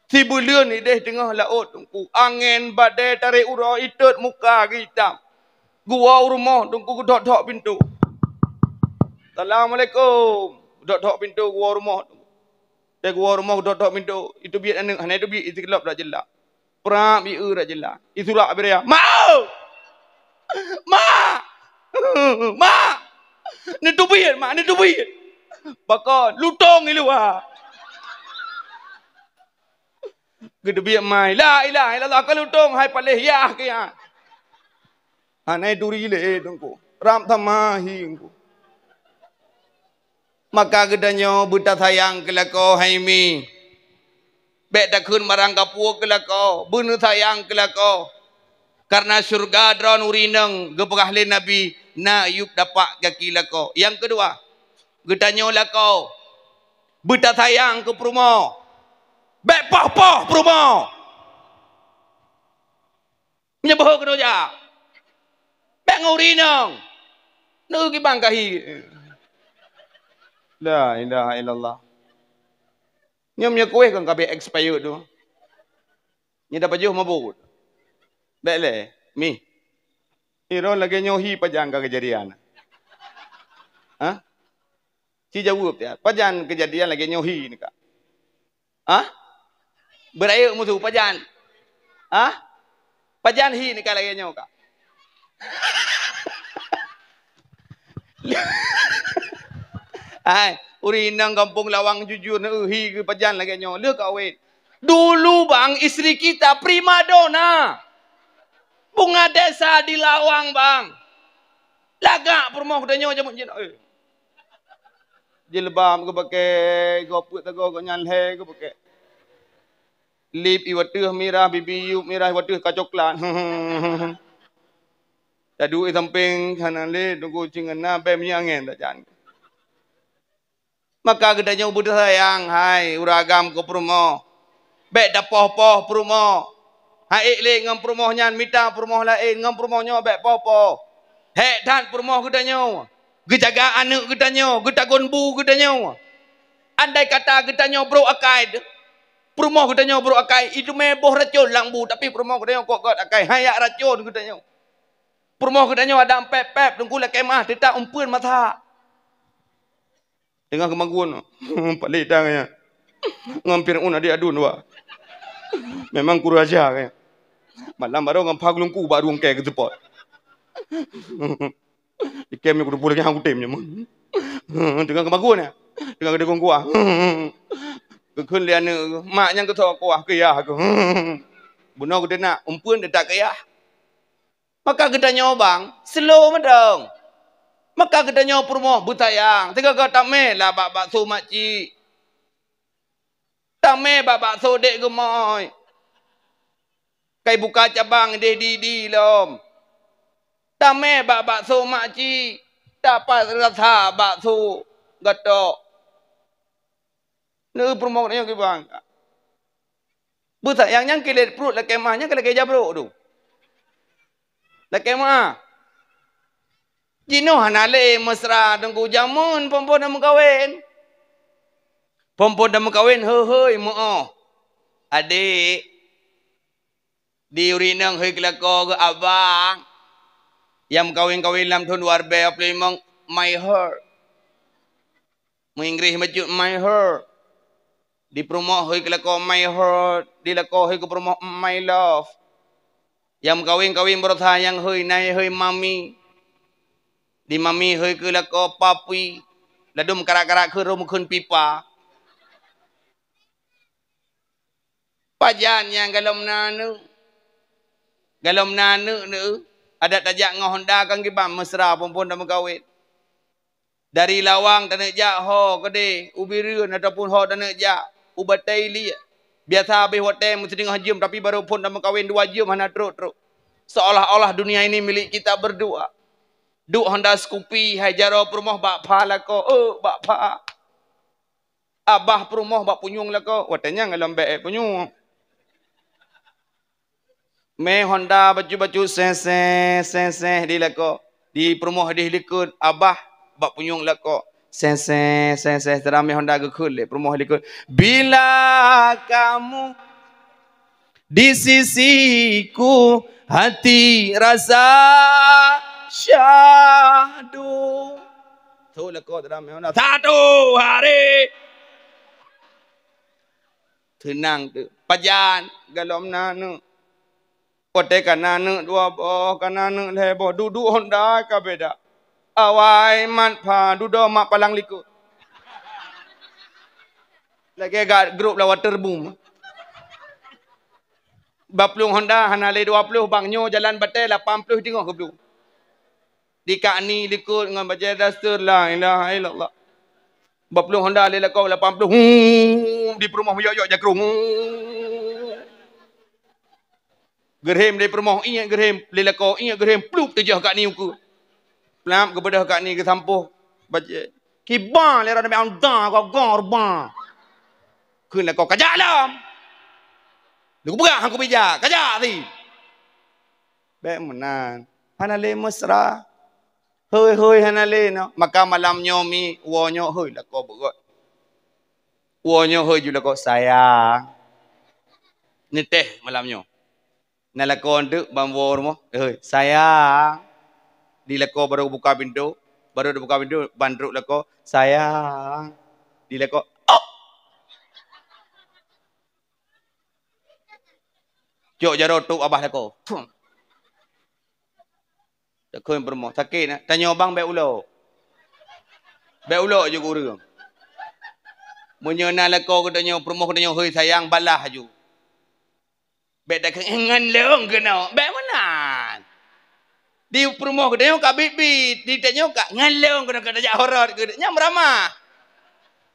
Sibuleuen idéh teungoh laôt, Teungku. Angén badée tarek uroe, itot muka geuitam. Geuwoe u rumoh, Teungku, geuthok-thok pintoe. "Assalamualaikum." Geuthok-thok pintoe, geuwoe u rumoh, Teungku. Watèe geuwoe u rumoh, geuthok-thok pintoe, iteubiet aneuk, hana iteubiet, iteukilop dak jeulak. Prap, ieu dak jeulak. Isurak bak dayah. "Mak! Mak! Mak! Neuteubiet, Mak, neuteubiet!" "Pakon?" "Lutông i luwa." Geuteubiet mai. La ilaha illallah, ka lutông, hai paléh yah keu nyan. Hana ituri lé, Teungku. Rab sama hi, Teungku. Maka geutanyoe beutasayang keu lakoe, hai mi. Bèk takheun barang kapeue keu lakoe, beuneuh sayang keu lakoe. Kareuna syeuruga droeneuh ureueng inong geupeugah lé Nabi, na yueb tapak gaki lakoe. Nyang keudua, geutanyoe lakoe beutasayang keu peurumoh. Bèk poh-poh peurumoh. Meunyoe boh keunoe jak, bèk ngon ureueng inong. Neu kibang kahi. La ilaha illallah. Nyoe meunyoe kueh kon ka bèk expired tu. Nyoe tapajoh mabök. Bèk lé, mi. Droe lagèe nyoe hi pajan ka keujadian. Hah? Ci jaweueb ya. Pajan keujadian lagèe nyoe hi nyoe ka. Hah? Beurayeuk musoh pajan. Hah? Pajan hi nyoe ka lagèe nyoe ka. Hai, ureueng inong gampông Lawang jujur neu hi keu pajan lagèe nyoe. Lheueh kawén. Dulu, bang, istri kita primadona. Bunga desa di Lawang, bang. Lagak peurumoh geutanyoe jameun jinoe. Jilbab geupakè, gob peuet sagoe gobnyan lhèe geupakè. Lip iwateuh mirah, bibi yueb mirah iwateuh ka coklat. Taduek sampéng hana lé, Teungku, cingan na bèe minyeuk angén tajan. Maka geutanyoe beuteusayang, hai ureueng agam, keu peurumoh. Bèk tapoh-poh peurumoh. Hai ék lé ngon peurumoh nyan, mita peurumoh laén, ngon peurumoh nyoe bèk poh-poh. Hék that peurumoh geutanyoe. Geujaga aneuk geutanyoe, geutagun bu geutanyoe. Andai kata geutanyoe brôk akai, peurumoh geutanyoe brôk akai, iteumé boh racôn lam bu, tapi peurumoh geutanyoe kok gèt akai, hai jak racôn geutanyoe. Peurumoh geutanyoe adak pép-pép, Teungku, lakèe meu'ah, teutap umpeuen masak. Teungoh keumagun, palék tangan nyan. Ngon Fir'aun adék aduen dua. Memang kurang aja kan. Malam baroe ngon pha geulungku bak rueng kèe geuseupôt. Ikem nyoe kuteupue lagèe hang kutem nyoe. Teungoh keumagun nyan. Teungoh geudeungon kuah. Geukheun lé aneuk, mak nyan geutho kuah keu yah keuh. Bunoe geuteunak, umpeuen teutap keu yah. Maka geutanyoe bang, slow mantong. Maka geutanyoe peurumoh beusayang, sigoe-goe tamè lah bak bakso makcik. Tamè bak bakso dek geumoi. Kai buka cabang deh di-di lom. Tamè bak bakso makcik, tapat rasa bakso gatok. Neu peurumoh nyoe kibang. Beusayang nyang kilét pruet lakèe meu'ah nyan ka lakèe jabrôk tu. Lakèe meu'ah. Jinoe hana lé mesra Teungku, jameun phon-phon na meukawen. Phon-phon na meukawen, hôi-hôi meu'oh. Adék, di ureueng inong hôi keu lakoe geuh abang. Nyang meukawen-kawen lam thon dua ribèe dua puluh limong, my heart. Meuinggréh bacut, my heart. Di peurumoh hôi keu lakoe, my heart. Di lakoe hôi keu peurumoh, my love. Nyang meukawen-kawen baroesa nyang hôi, na hôi mami. Di mami hôi keu lakoe, papi. Ladôm karak-karak kheun rhom kheun pipa. Pajan nyang galom na aneuk. Galom na aneuk neu, adak tajak ngon honda kan kiban mesra phon-phon tameukawen. Dari Lawang taneuk jak ho keudeh u Bireuen ataupun ho taneuk jak u Batée Iliek. Biasa habéh watèe meusidroe jeuem, tapi barô phon tameukawen dua jeuem hana trok-trok. Seolah-olah dunia ini milik kita berdua. Duek honda Scoopy, hai jaroe peurumoh bak pha lakoe, "Oh, bak pha." Abah peurumoh bak punyueng lakoe, watèe nyan galom bèe punyueng. Mé honda bacut-bacut seng-seng, seng-seng di lakoe. Di peurumoh di likot, abah bak punyueng lakoe. Seng-seng, seng-seng, setelah mé honda geukheun lé peurumoh likot. Bila kamu di sisiku, hati rasa syahdu. Tho lakoe teuram, ya Allah. Satu hari. Teunang tu. Pajan galom na aneuk. Watèe ka na aneuk dua boh, ka na aneuk lhèe boh, duek-duek honda ka beda. Awai mat pha, dudoe mat palang likot. Lagèe gat grup la waterboom. Bak plueng honda hana lé dua ploh, bang nyoe jalan batèe lapan ploh teungoh geubloe. Di kak ni likot ngon bajèe daster, la ilaha illallah. Bak plueng honda lé lakoe lapan ploh, hmm, di peurumoh yok-yok jakrong. Hmm. Geurhem lé peurumoh, ingat geurhem, lé lakoe ingat geurhem, plup teujoh kak ni ukeue. Plap geubeudôh kak ni geusampôh. Bajèe. Kiban lé rot nabé anda gogor ba. Kheun lakoe, "Kajak lom." Lôn peugah hang kubijak, "Kajak si." Bèk meunan. Hana lé mesra. Hôi-hôi hana lé noh. Maka malam nyoe mi, woe nyoe hôi lakoe beugöt. Woe nyoe hôi ju lakoe, "Sayang." Neuteh malam nyoe. Na lakoe eunteuk ban woe rumoh, "Hôi, sayang." Di lakoe barô buka pintoe, barô buka pintoe ban trok lakoe, "Sayang." Di lakoe, "Oh!" Cok jaroe tôp abah lakoe. Phum. Takheun peurumoh, sakét na. Tanyoe bang bèk ulo. Bèk ulo ju keu ureueng. Meunyoe na lakoe geutanyoe, peurumoh geutanyoe, "Hôi sayang," balah ju. Bèk takheun, "Eh, ngon lôn keunoe." Bèk meunan. Di peurumoh geutanyoe ka biet-biet, di tanyoe ka, "Ngon lôn keunoe," ka tajak horot keu nyan meuramah.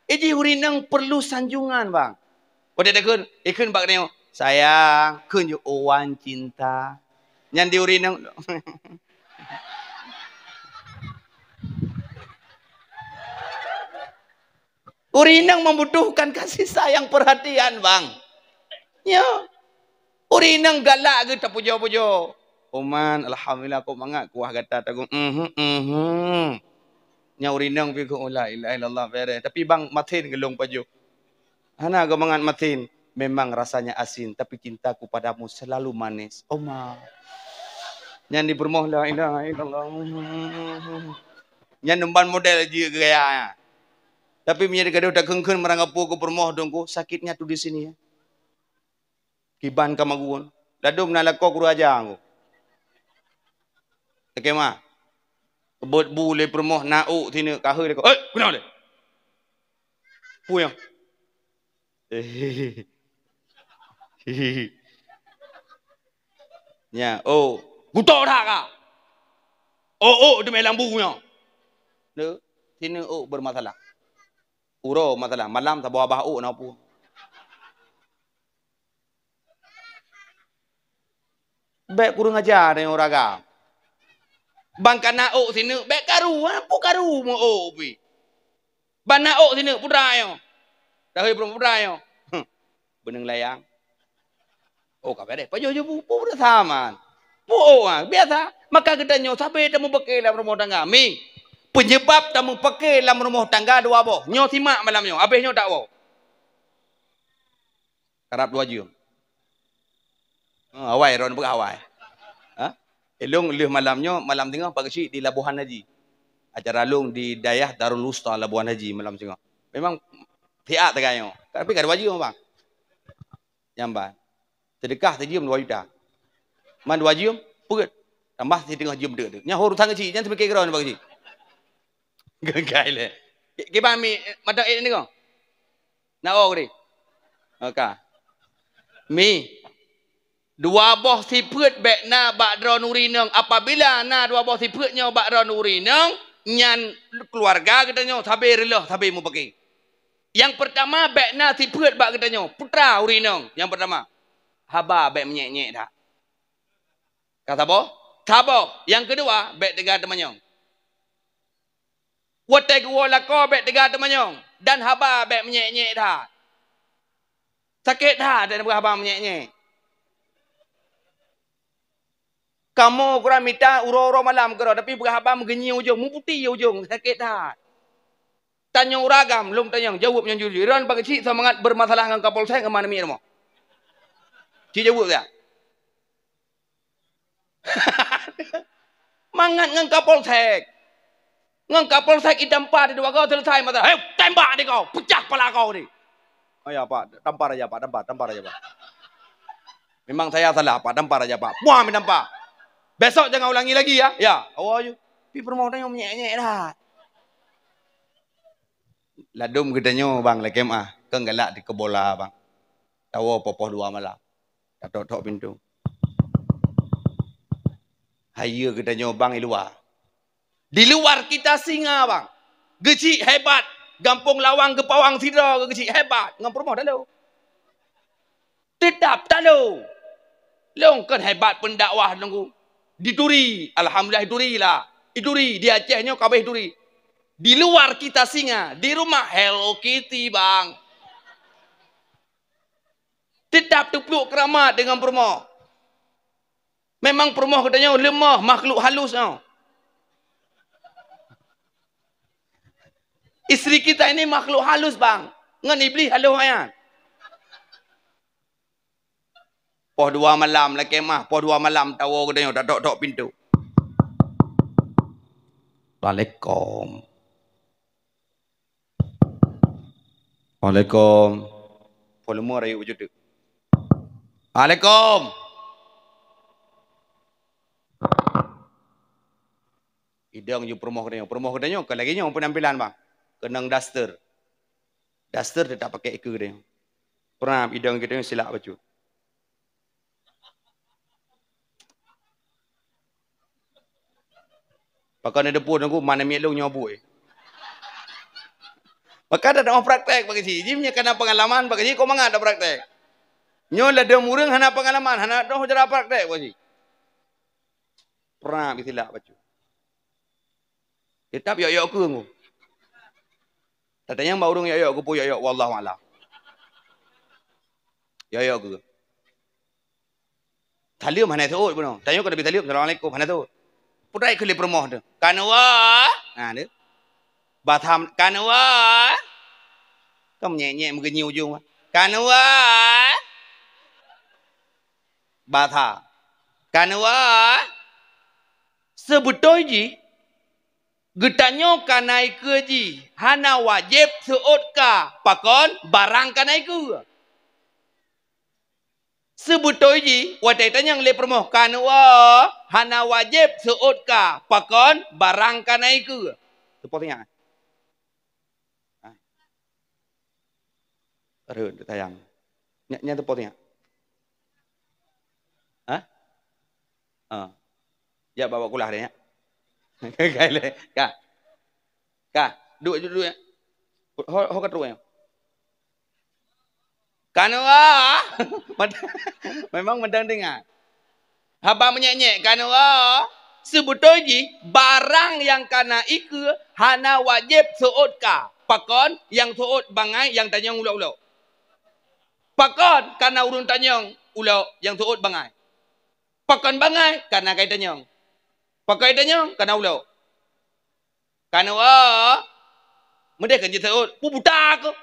Eh, jih ureueng inong perlu sanjungan, bang. Watèe takheun, ikheun bak tanyoe, "Sayang," kheun ju, "Wan cinta." Nyan di ureueng inong. Ureueng inong membutuhkan kasih sayang, perhatian, bang. Ya. Ureueng inong galak geuh tapujoe-pujoe. "Oman, alhamdulillah, kok mangat kuah gata tagung." Mhm, mhm. Nyan ureueng inong pi kheun, "Oh, la ilaha illallah, bèrèh." Tapi bang, masin geulong pajoh. Hana geumangat masin. "Memang rasanya asin, tapi cintaku padamu selalu manis." Oma. Nyan di peurumoh, "La ilaha illallah." Nyan umban model jih gaya. Tapi meunyoe gadoh takheun-kheun meurangkapeue keu peurumoh, dong ku, sakitnya tu di sini, ya. Kiban ka magun. Ladôm na lakoe guru aja ngku. Oke, ma. Keubot bu lé peurumoh na ôk sineuk ka hôi lakoe. "Hei, keunoe lé." Peue nyan? Nyan, oh, kutok that ka. Oh, oh, teumé lam bu nyoe. Neu, sineuk ôk bermasalah. Uroe masalah, malam saboh babah ôk na peue. Bèk kureueng aja tanyoe ureueng agam. Ban ka na ôk sineuk, bèk karu, ha, peue karu meu ôk pih. Ban na ôk sineuk, putra nyoe. Dahôi peurumoh putra nyoe. Huh, beuneueng layang. Oh, ka bèrèh. Pajoh ju bu, bu sama. Bu, oh, ha, biasa. Maka geutanyoe sabe tameupake lam rumoh tangga. Mi, peunyeubab tameupake lam rumoh tangga dua boh. Nyoe simak malam nyoe. Abéh nyoe tak woe. Karab dua jeuem. Ha, awai, droen peugah awai. Ha? Ilong lheueh malam nyoe, malam singoh Pak Geuchik di Labuhan Haji. Acara long di dayah Darul Wusta Labuhan Haji malam singoh. Memang siat tagai nyoe. Tapi ka dua jeuem, bang. Nyamban. Sedekah sijeuem dua juta. Man dua jeuem, peuet. Tambah siteungoh jeuem teuk tu. Nyan urusan keuchik, nyan seumike keudroe Pak Geuchik. Gagai lé. Kiban mi mata eh ni ko. Na oh gede. Oka. Mi. Dua boh sifeuet bék na bak droeneuh ureueng inong. Apabila na dua boh sifeuet nyoe bak droeneuh ureueng inong, nyan keuluwarga geutanyoe sabe reuloh, sabe mupake. Nyang peurtama, bék na sifeuet bak geutanyoe, putra ureueng inong. Nyang peurtama, haba bék meunyék-nyék that. Ka saboh? Saboh. Nyang keudua, bék teuga teumanyong. Watée geuwoe lakoe bék teuga teumanyong, dan haba bék meunyék-nyék that. Sakét that dan peugah haba meunyék-nyék. Kamoe kurang mita uroe-uroe malam keudroe, tapi peugah haba meugeunyi ujong, meuputéh ujong, sakét that. Tanyong ureueng agam, lom tanyong, jaweueb nyang jujur. Droeneuh Pak Geuchik seumangat beumasalah ngon Kapolsek ngon mana miet rumoh? Ci jaweueb ya. Mangat ngon Kapolsek. Ngon Kapolsek itampa di dua go selesai masalah. Hei, tembak di kau, pecah pala kau ni. Oh ya, Pak, tampar aja, Pak, tampar, tampar aja, Pak. Memang saya salah, Pak, tampar aja, Pak. Buang tampar. Besok jangan ulangi lagi ya. Ya, awak aja. Pi peurumoh tanyong menyek-nyek dah. Ladom geutanyoe bang lakée meuah, keu galak di keubola bang. Tawoe poh-poh dua malam. Tatok-tok pintoe. Hayeue geutanyoe bang i luwa. Di luar kita singa bang. Geuchik hebat. Gampông Lawang geupawang sidroe geuchik hebat. Ngon peurumoh talo. Teutap talo. Long kon hebat pendakwah nunggu. Dituri. Alhamdulillah dituri lah. Dituri. Di Aceh nyoe kabeh turi. Di luar kita singa. Di rumah Hello Kitty bang. Teutap teupluk keuramat deungon peurumoh. Memang peurumoh geutanyoe leumoh makhluk halus nyoe. Istri kita ini makhluk halus bang. Ngon iblih halus ayat. Poh dua malam lakée meuah, poh dua malam tawoe geutanyoe tatok-tok pintoe. Assalamualaikum. Waalaikum. Volume rayeuk bacut teuk. Waalaikum. Idong ju peurumoh geutanyoe. Peurumoh geutanyoe ka lagée nyoe penampilan bang. Keunong daster. Daster teutap pakai ikeue geutanyoe. Peurumoh idong geutanyoe silak bacut. Pakon na deupue nunggu mana miet lôn nyoe bui. Maka dak praktek bagi si. Jim nya kana pengalaman bagi si kok mangat dak praktek. Nyoe ladom ureueng hana pengalaman, hana doh cara praktek bagi si. Pernah bisilak bacut. Tetap yok-yok ke ngu. Tatanyong bak ureueng yok-yok ke pun yok-yok wallahu alam. Yok-yok ke. Saleuem hana seuôt bunoe. Tanyoe ka Nabi saleuem, "Assalamualaikum," hana seuôt. Putai keu lé peurumoh tu. "Kanwa." Ha tu. Bahasa kanwa. Kan nyek-nyek meugeunyi ujong. "Kanwa." Bahasa. "Kanwa." Seubeutôi jih geutanyoe ka na ikeue jih hana wajéb seuôt ka pakon barang ka na ikeue. Seubeutôi jih, watée tanyong lé peurumoh kanwa, hana wajéb seuôt ka pakon barang ka na ikeue. Teupoh sinyak. Rhot tayang. Nyan, nyan teupoh sinyak. Hah? Ah. Jak bawa kulah dia, nyak. Ka. Ka. Duek, duek, duek. Ho, ho ka trok nyoe. Kanwa. Memang mantong teungoh. Haba menyek-nyek kanwa. Seubeutôi jih barang nyang ka na ikeue hana wajéb seuôt ka. Pakon nyang seuôt bangai nyang tanyong ulok-ulok. Pakon kana ureueng tanyong ulok nyang seuôt bangai. Pakon bangai kana kai tanyong. Pakon tanyong kana ulok. Kanwa, meudeh kan jiseuôt, pu buta keuh.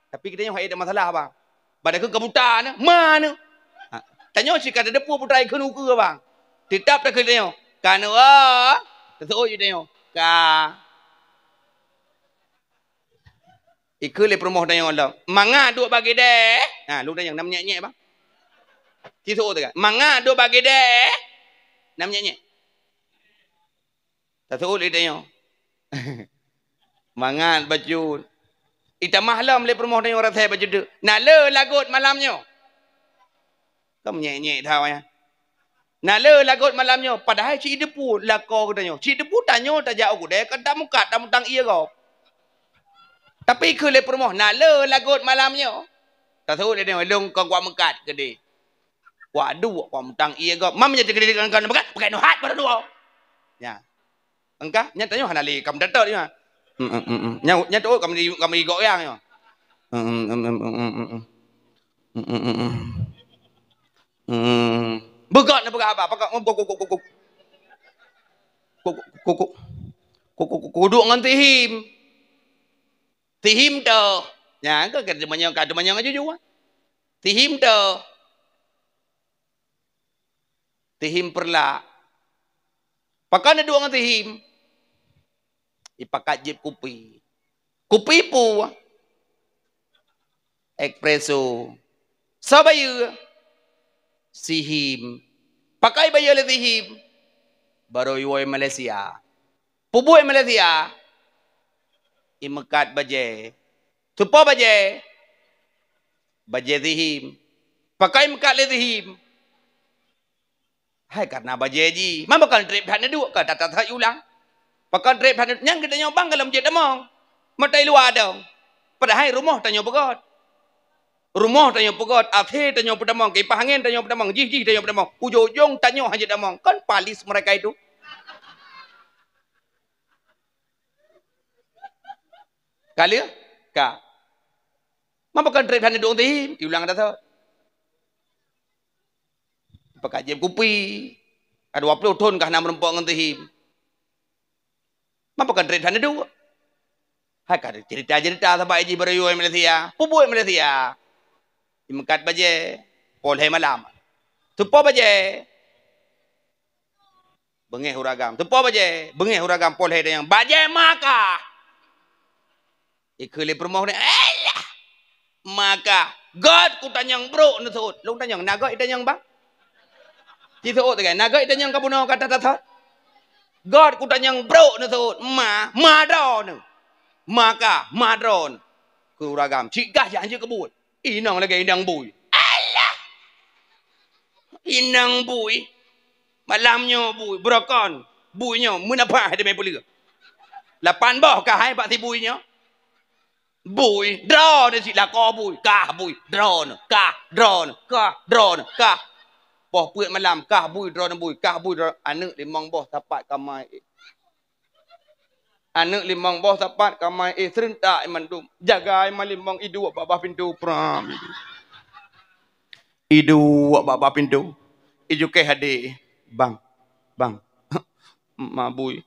Tapi geutanyoe hai ada masalah bang. Bada keuh ka buta nyoe, ma nyoe. Ha, tanyoe sika teudeupue buta keuh nukeue bang. Teutap takheun tanyoe, "Ka neuwoe?" Teuseuôt jih tanyoe, "Ka." Ikheun lé peurumoh tanyoe lom, "Mangat duek bak keudè?" Ha, lôn tanyong, na meunyék-nyék bah. Siseuôt teuka, "Mangat duek bak keudè?" Na meunyék-nyék. Taseuôt lé tanyoe. Mangat bacut. Itamah lom lé peurumoh tanyoe rasai bacut teuk. "Na le lagot malam nyoe?" Ka meunyék-nyék that awaknyan. "Na le lagot malam nyoe?" Padahai cit jiteupeue lakoe geutanyoe. Cit jiteupeue tanyoe tajak u keudè, ka tameukat, tamutang ié gob. Tapi kheun lé peurumoh, "Na le lagot malam nyoe?" Taseuôt lé tanyoe, "Lôn kon kuat meukat keudéh. Kuat duek, kuat mutang ié gob." Mam nyan teukeudéh kon, kon meukat, pakai nuhat baru dua. Nya. Engkah, nyan tanyoe hana lé, kam datot nyoe. Hmm, hmm, hmm, hmm. Nyan, nyan tu, kam di, kam di gok yang nyoe. Hmm, hmm, hmm, hmm, hmm, hmm, hmm. Hmm, hmm, hmm, hmm. Hmm. Beugot na peugah haba, pakak ngom kuk, kuk, kuk, kuk. Kuk, kuk, kuk, kuk. Kuk, kuk, kuk, kuk, duek ngon tihim. Tihim tu. Nyan ke, ke teumanyong, ka teumanyong aju jua. Tihim tu. Tihim peureulak. Pakon neuduek ngon tihim? Ipakat jieb kupi. Kupi peue? Espresso. Soe bayeue? Sihim. Pakon ibayeue lé sihim? Baroe iwoe Malaysia. Peue buet Malaysia? Imeukat bajée. Soe po bajée? Bajée sihim. Pakon imeukat lé sihim? Hai, kareuna bajée jih. Man pakon treb that neuduek, ka that-that ulang. Pakon treb that neuduek, nyan geutanyoe bang gohlom jeuet tamong. Meutai luwa dong. Padahai rumoh tanyoe peugöt. Rumoh tanyoe peugöt, até tanyoe peutamong, kipah angén tanyoe peutamong, jih-jih tanyoe peutamong. Ujong-ujong tanyoe hana jeuet tamong. Kan palis mereka itu. Ka lheueh? Ka. Man pakon treb that neuduek tihim, iulang dah thot. Pakon jieb kupi, ka dua ploh thon ka hana meurumpok ngon tihim. Man pakon treb that neuduek? Hai ka cerita-cerita saban jih baroe iwoe Malaysia. Peue buet Malaysia? Imeukat bajée, poh lhée malam. Soe po bajée? Beungéh ureueng agam. Soe po bajée? Beungéh ureueng agam, poh lhée tanyong. Bajée Makkah. Ikheun lé peurumoh nyan, "Alah! Makkah. Göt kutanyong brok neuseuôt." Lôn tanyong, "Na göt itanyong bang?" Siseuôt teuka, "Na göt itanyong ka bunoe ka that-that thot?" "Göt kutanyong brok neuseuôt, ma, ma droeneuh. Makkah, ma droeneuh." Keu ureueng agam, cit gah jak hanjeuet keu buet. Inong lagée inong bui. Alah! Inong bui. Malam nyoe bui, beurokon. Bui nyoe meunafah teumé peuleueh. Lapan boh kah hai bak si bui nyoe. Bui, droeneuh cit lakoe bui, kah bui, droeneuh, kah, droeneuh, kah, droeneuh, kah. Poh peuet malam, kah bui, droeneuh bui, kah bui, droeneuh. Aneuk limong boh sapat kamai. Aneuk limong boh sapat kamai, eh, serentak mandum. Jaga iman limong iduek bak bah pintoe pram. Iduek bak bah pintoe. Ijukeh adé, "Bang, bang." "Ma bui."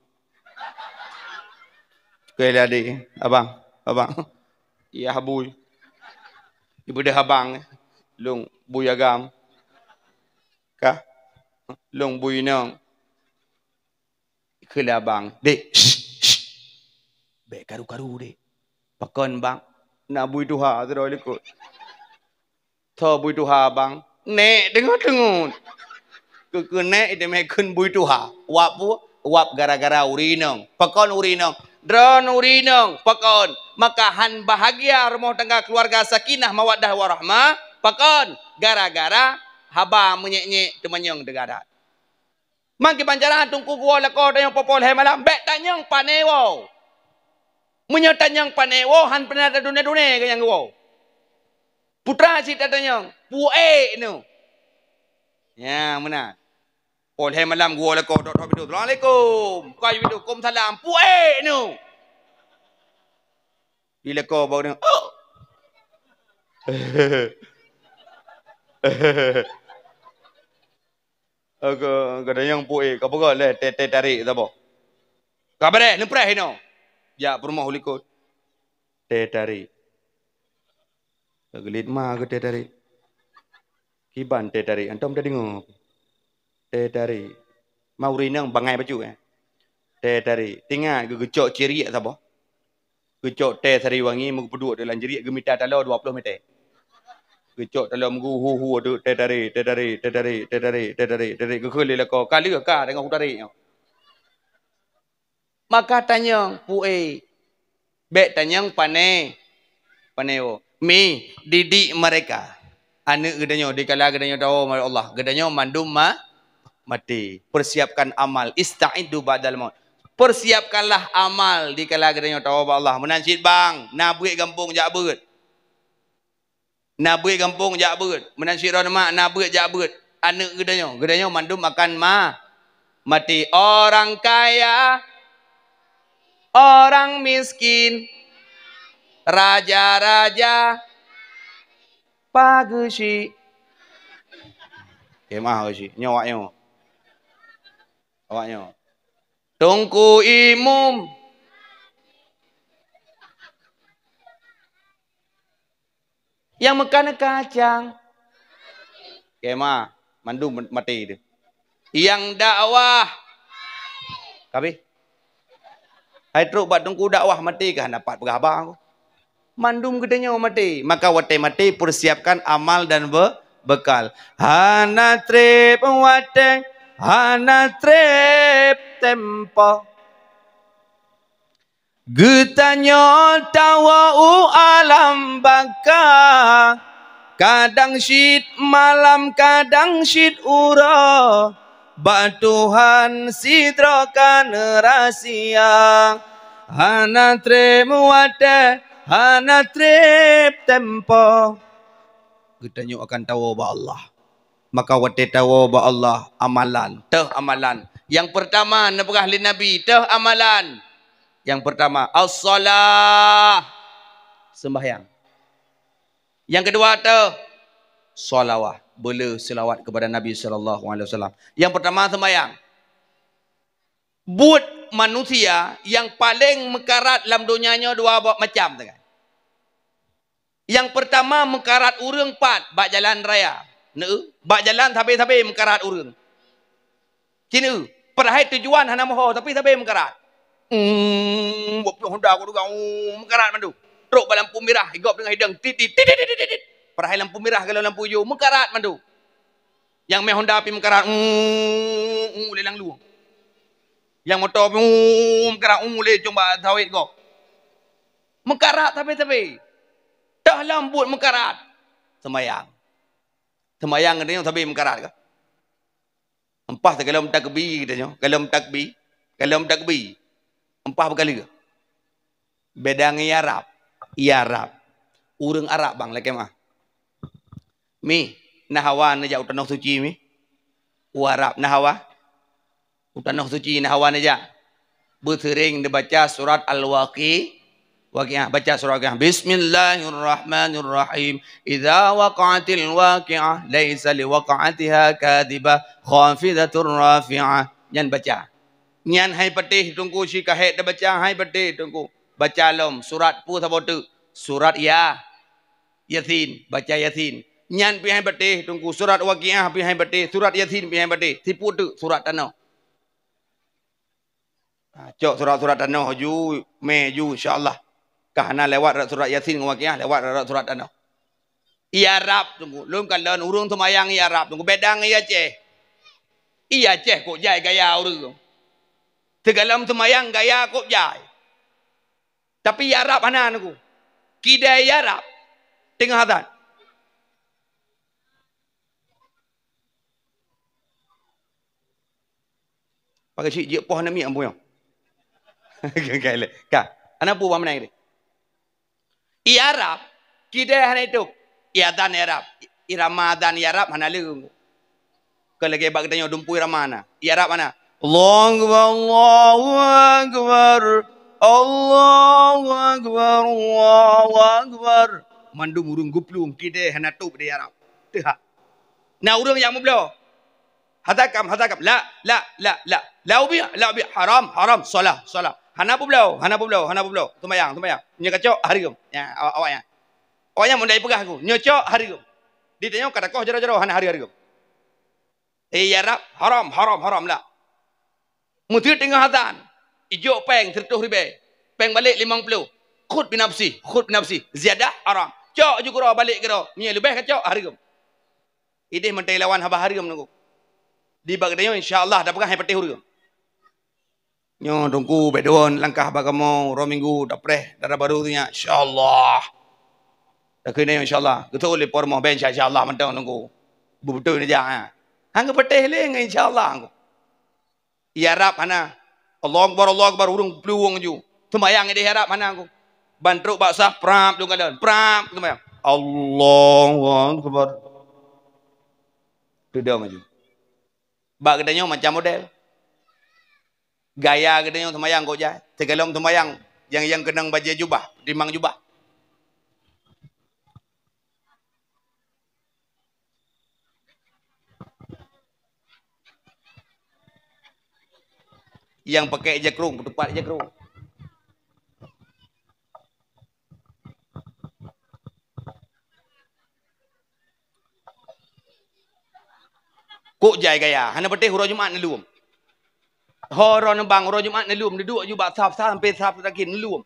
Jukeh lé adé, "Abang, abang." "Yah bui." Ibeudôh abang, "Lôn bui agam." "Kah?" "Lôn bui inong." Kheun lé abang, "Dek, shh, shh. Bék karu-karu, Dek." "Pakon, Bang?" "Na bui tuha sidroe likot." "Soe bui tuha, Bang?" "Nék teungeut-teungeut." Keu-keu nék itu meukeun bui tuha. Wab peue? Wab gara-gara ureueng inong. Pakon ureueng inong? Droeneuh ureueng inong. Pakon? Maka han bahagia rumoh tangga keuluwarga sakinah mawaddah warahmah. Pakon? Gara-gara haba meunyék-nyék teumanyong teugadat. Man kiban cara Teungku geuwoe lakoe tanyoe poh-poh lhée malam, bék tanyong pane woe. Meunyoe tanyong pane woe, han pernah tadune-dune keu nyang geuwoe. Putra cit tatanyong, "Peue ék neuh?" Nya, meunan. Poh lhée malam geuwoe lakoe, dok-dok pintoe, "Assalamualaikum." Buka pintoe, "Waalaikumsalam." "Peue ék neuh?" Di lakoe bak ureueng, "Oh." Ka, ka tanyong peue ék, ka peugah lé teh, teh tarék saboh. Ka beureh, neupreh inoe. Jak peurumoh u likot. Teh tarék. Ka geuliet ma keu teh tarék. Kiban teh tarék, antom tadeungoe. Teh tarék. Mauri nang bangai bacut, eh. Teh tari. Tingat geu-, geucok ciriek saboh. Geucok teh sari wangi, meupeuduek di lam ciriek, geumita taloe dua ploh mètè. Geucok taloe meugu hu-hu tu, teh tari, teh tari, teh tari, teh tari, teh tari, teh tari. Geukheun lé lakoe, ka lheueh ka deungon hu tarék nyoe. Maka tanyong, pu'e, bèk tanyong pane, pane woe. Mi, didik mereka. Aneuk geutanyoe, dikala geutanyoe tawoe bak Allah, geutanyoe mandum ma-, maté. Persiapkan amal, ista'iddu ba'dal maut. Persiapkanlah amal dikala geutanyoe tawoe bak Allah. Meunan cit bang, na beuet gampông jak beuet. Na beuet gampông jak beuet. Meunan sidroe mak na beuet jak beuet. Aneuk geutanyoe, geutanyoe mandum akan ma-, maté. Orang kaya, orang miskin, raja-raja, pageusi. Kemah geusi. Nyoe awak nyoe. Awak nyoe. Teungku Imum. Nyang meukan kacang. Kemah, mandum maté tu. Nyang dakwah. Kabeh. Hai trok bak teungku dakwah maté kah dapat peugah haba. Mandum geutanyoe maté. Maka watèe maté, persiapkan amal dan be-, bekal. Hana trép watèe, hana trép tempo. Geutanyoe tawoe u alam baka, kadang cit malam, kadang cit uroe, bak Tuhan sidroe ka neurahsia. Hana trép watèe, hana trép tempo, geutanyoe akan tawoe bak Allah. Maka watèe tawoe bak Allah, amalan, teuh amalan. Nyang peurtama neupeugah lé Nabi, teuh amalan. Nyang peurtama, as-shalah, seumbahyang. Nyang keudua teuh, shalawah, beu le seulaweuet keupada Nabi sallallahu alaihi wasallam. Nyang peurtama seumbahyang. Buet manusia nyang paleng meukarat lam donya nyoe dua ba-, macam sagai. Nyang peurtama meukarat ureueng pat bak jalan raya. Neu, bak jalan sabe-sabe meukarat ureueng. Ci neu, padahai tujuan hana moho tapi sabe meukarat. Hmm, buet piôh honda ku teuga, hmm, meukarat mandum. Trok bak lampu mirah, igop deungon hidang, tit, tit, tit, tit, tit, tit. Padahai lampu mirah golom lampu ijo, meukarat mandum. Nyang mè honda pih meukarat, hmm, hmm, lé lam lueng. Nyang moto pih, hmm, meukarat, hmm, lé cong bak sawét gob. Meukarat sabe-sabe. Teuh lom buet meukarat. Seumayang. Seumayang geutanyoe sabe meukarat kah? Ampah teugalom takbi geutanyoe, galom takbi, galom takbi. Ampah beukali. Beda ngon Arab. Arab. Ureueng Arab bang lakèe meu'ah. Mi, na hawa neujak u Tanoh Suci mi? U Arab na hawa? U Tanoh Suci na hawa neujak? Beuseuring neubaca surat Al-Waqi-, Waqiah. Baca surat Waqiah. Bismillahirrahmanirrahim. Idza waqa'atil waqi'ah, laisa liwaq'atiha kadzibah, khafidatur rafi'ah. Nyan baca. Nyan hai patéh teungku, si ka hék tabaca hai patéh teungku. Baca lom surat peue saboh teuk? Surat Ya-, Yasin, baca Yasin. Nyan pih hai patéh teungku, surat Waqiah pih hai patéh, surat Yasin pih hai patéh. Sipeue teuk? Surat tanoh. Ha, cok surat-surat tanoh ju, mè ju, insya Allah. Ka hana lewat rot surat Yasin ngon Waqiah, lewat rot surat tanoh. Di Arab teungku, lôn kalon ureueng seumayang di Arab teungku, beda ngon di Aceh. Di Aceh kok jai gaya ureueng. Teugalom seumayang gaya kok jai. Tapi di Arab hana teungku. Kidai di Arab teungoh azan. Pakai cit jeuet poh aneuk miet ampuh nyoe. Ka, ka, ka. Ana peue bak meunan tadi? Di Arab, kidai hana itôb. Di azan di Arab, irama azan di Arab hana lé. Kon lagèe bak geutanyoe dumpeue irama na. Di Arab hana. Allahu Akbar, Allahu Akbar, Allahu Akbar, Allahu Akbar. Mandum ureueng geuplueng kidai hana tôb di Arab. Teuhah. Na ureueng nyang meubloe. Hadakam, hadakam. La, la, la, la. La ubih, la ubih. Haram, haram. Shalah, shalah. Hana peubloe, hana peubloe, hana peubloe. Seumayang, seumayang. Nyoe kacok, hareuem. Ya, awak, awak nyan. Awak nyan mun dai peugah aku. Nyoe cok, hareuem. Di tanyoe ka takoh jaroe-jaroe, hana hareuem-hareuem. Eh, di Arab, haram, haram, haram. La. Meuteue teungoh azan, ijok péng sireutoh ribée, péng balek limong ploh. Khudh binafsi, khudh binafsi. Ziyadah haram. Cok ju keudroe balek keudroe. Meunyoe leubeh kacok, hareuem. Ideh mantong lawan haba hareuem nunggu. Di bak geutanyoe, insya Allah, tapeugah hai patéh ureueng. Nyoe Teungku, bék duon langkah bak kamoe, uroe Minggu tapreh dara barô tu nyan, insya Allah. Takheun nyoe, insya Allah. Geutôi lé po rumoh, bék insya, insya Allah mantong Teungku. Beutôi neujak, ha. Hang geupatéh lé ngon insya Allah. Iarab hana. Allahu Akbar, Allahu Akbar, ureueng peuluwong ju. Seumayang ideh iarab hana Teungku. Ban trok bak saf, prap lôn kalon, prap seumayang. Allahu Akbar. Teudong ju. Bak geutanyoe macam model. Gaya geutanyoe seumayang kok jai. Sigohlom seumayang nyang, nyang keunong bajée jubah, timang jubah. Nyang pakai ija krông, peutupat ija krông. Kok jai gaya, hana patéh uroe Jumat neulom. Ho uroe neubang, uroe Jumat neulom, neuduek ju bak saf sampoe saf teurakhier neulom.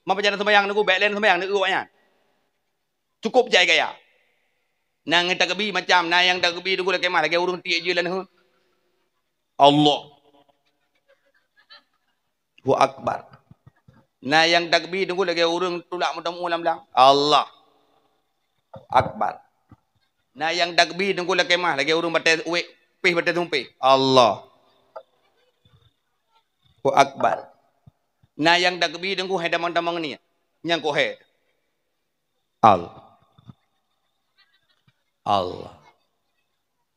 Meunyo pajan seumayang Teungku, bék lé seumayang, neueu awaknyan. Cukup jai gaya. Na nyang takbi macam, na nyang takbi Teungku lakée meu'ah lagée ureueng tiek jeue lam nanggroe. Allahu Akbar. Na nyang takbi Teungku lagée ureueng tulak meuteumé lam blang. Allahu Akbar. Na nyang takbi Teungku lakée meu'ah lagée ureueng batée uwék, pih batée sumpéh. Allahu Akbar. Na nyang takbi Teungku hai tamong-tamong ni. Nyang kok hai. Al. Al.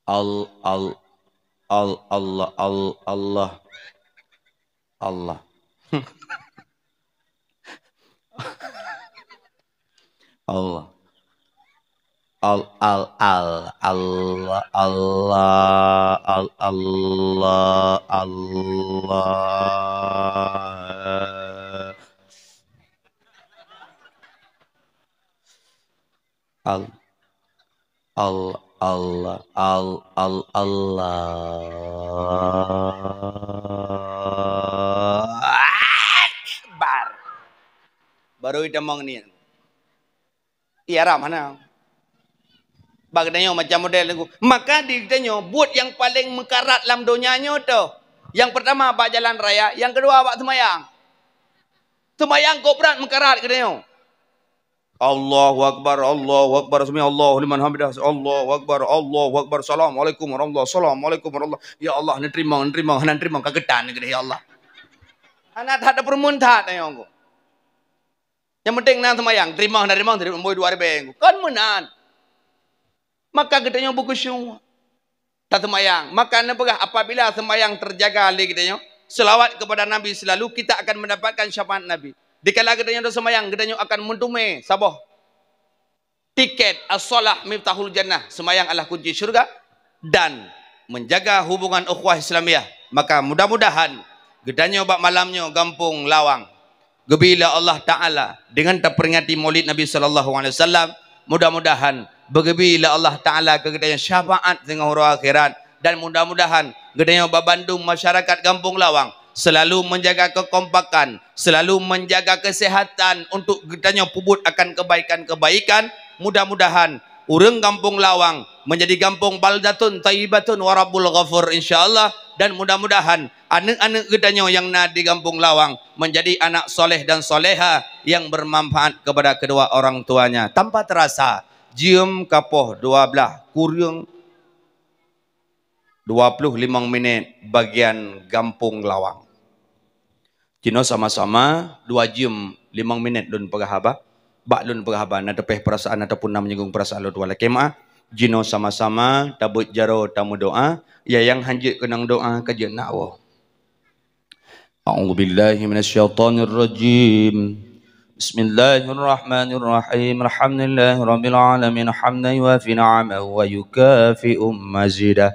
Al, al, al, Allah, al, Allah. Allah. Allah. Al, al, al, Allah, Allah, al, Allah, Allah. Al, al, al, al, al, Allah Akbar. Baru itamong ni. Iya, Rab, hana. Bak geutanyoe macam model lagu. Maka di geutanyoe, buet nyang paleng meukarat lam donya nyoe toh. Nyang peurtama bak jalan raya, nyang keudua bak seumayang. Seumayang kok brat meukarat geutanyoe. Allahu Akbar, Allahu Akbar, sami Allahu liman hamidah, Allahu Akbar, Allahu Akbar, Assalamualaikum warahmatullahi, Assalamualaikum warahmatullahi. Ya Allah, neuteurimong, neuteurimong, hana neuteurimong, ka geutan keudeh, ya Allah. Hana that, peureumeun that, ya Allah. Nyang penting na seumayang, teurimong, hana teurimong, teurimong boi dua ribée. Kon meunan. Maka geutanyoe beukhusyuk. Taseumayang. Maka neupeugah apabila seumayang teujaga lé geutanyoe, seulawat keupada Nabi seulalu, kita akan mendapatkan syafaat Nabi. Dikala geutanyoe taseumayang, geutanyoe akan meuteumé saboh tiket as-shalah miftahul jannah, seumayang adalah kunci syurga, dan menjaga hubungan ukhuwah Islamiyah. Maka mudah-mudahan geutanyoe bak malam nyoe gampông Lawang geubi lé Allah Taala deungon taperingati Maulid Nabi sallallahu alaihi wasallam. Mudah-mudahan beugeubri lé Allah Taala keu geutanyoe syafaat singoh uroe akhirat, dan mudah-mudahan geutanyoe bak bandum masyarakat Gampông Lawang selalu menjaga kekompakan, selalu menjaga kesehatan untuk geutanyoe peubuet akan kebaikan-kebaikan. Mudah-mudahan ureuëng Gampông Lawang menjadi gampông baldatun thayyibatun wa rabbul ghafur, insya Allah, dan mudah-mudahan aneuëk-aneuëk geutanyoe nyang na di Gampông Lawang menjadi anak soleh dan soleha yang bermanfaat kepada kedua orang tuanya. Tanpa terasa, jeuem ka poh dua blaih kureueng dua ploh limong minét bagian Gampông Lawang. Jinoe sama-sama dua jeuem limong minét lôn peugah haba. Bak lôn peugah haba na teupeh peurasaan ataupun na menyinggung peurasaan lôn tuan lakée meu'ah. Jinoe sama-sama tabeuet jaroe tameudoá, ya nyang hanjeuet keunong doá ka jeuet na woe. A'udzubillahi minasyaitonirrajim. Bismillahirrahmanirrahim. Alhamdulillahirabbil alamin, hamdan yuwafi ni'amahu wa yukafi'u mazidah.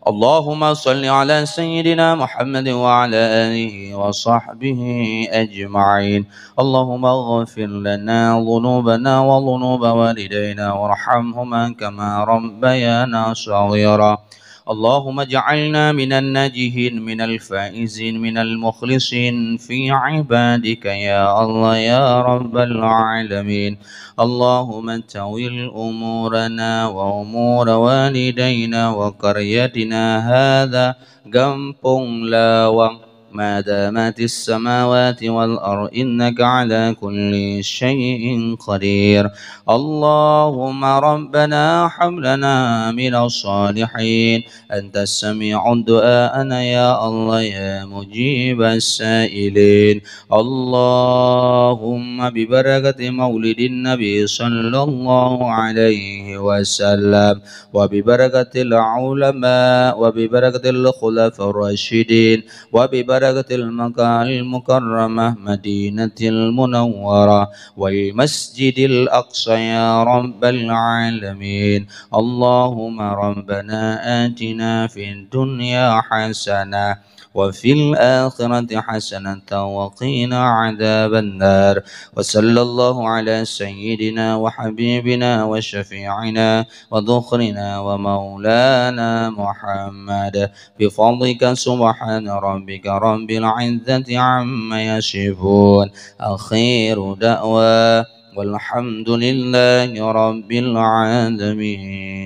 Allahumma shalli ala sayyidina Muhammadin wa ala alihi wa sahbihi ajma'in. Allahumma ighfir lana dhunubana wa dhunuba walidaina warhamhuma kama rabbayana shaghira. اللهم اجعلنا من الناجحين، من الفائزين، من المخلصين في عبادك يا الله يا رب العالمين. اللهم تول أمورنا وأمور والدينا وقريتنا هذا Gampông Lawang. ما دامت السماوات والأرض إنك على كل شيء قدير. اللهم ربنا هب لنا من الصالحين. أنت سميع دعاءنا يا الله يا مجيب السائلين. اللهم ببركة مولد النبي صلى الله عليه وسلم، وببركة العلماء، وببركة الخلفاء الراشدين، وببركة المكة المكرمة مدينة المنورة والمسجد الأقصى يا رب العالمين. اللهم ربنا آتنا في الدنيا حسنة وفي الآخرة حسنة وقنا عذاب النار. وصلى الله على سيدنا وحبيبنا وشفيعنا وذخرنا ومولانا محمد بفضلك سبحان ربك رب العزة عما يصفون. آخر دعوى والحمد لله رب العالمين.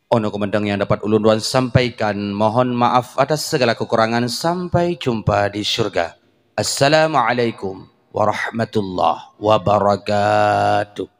Ono keumandang nyang dapat ulôn tuan sampaikan, mohon maaf atas segala kekurangan. Sampai jumpa di syurga. Assalamualaikum warahmatullahi wabarakatuh.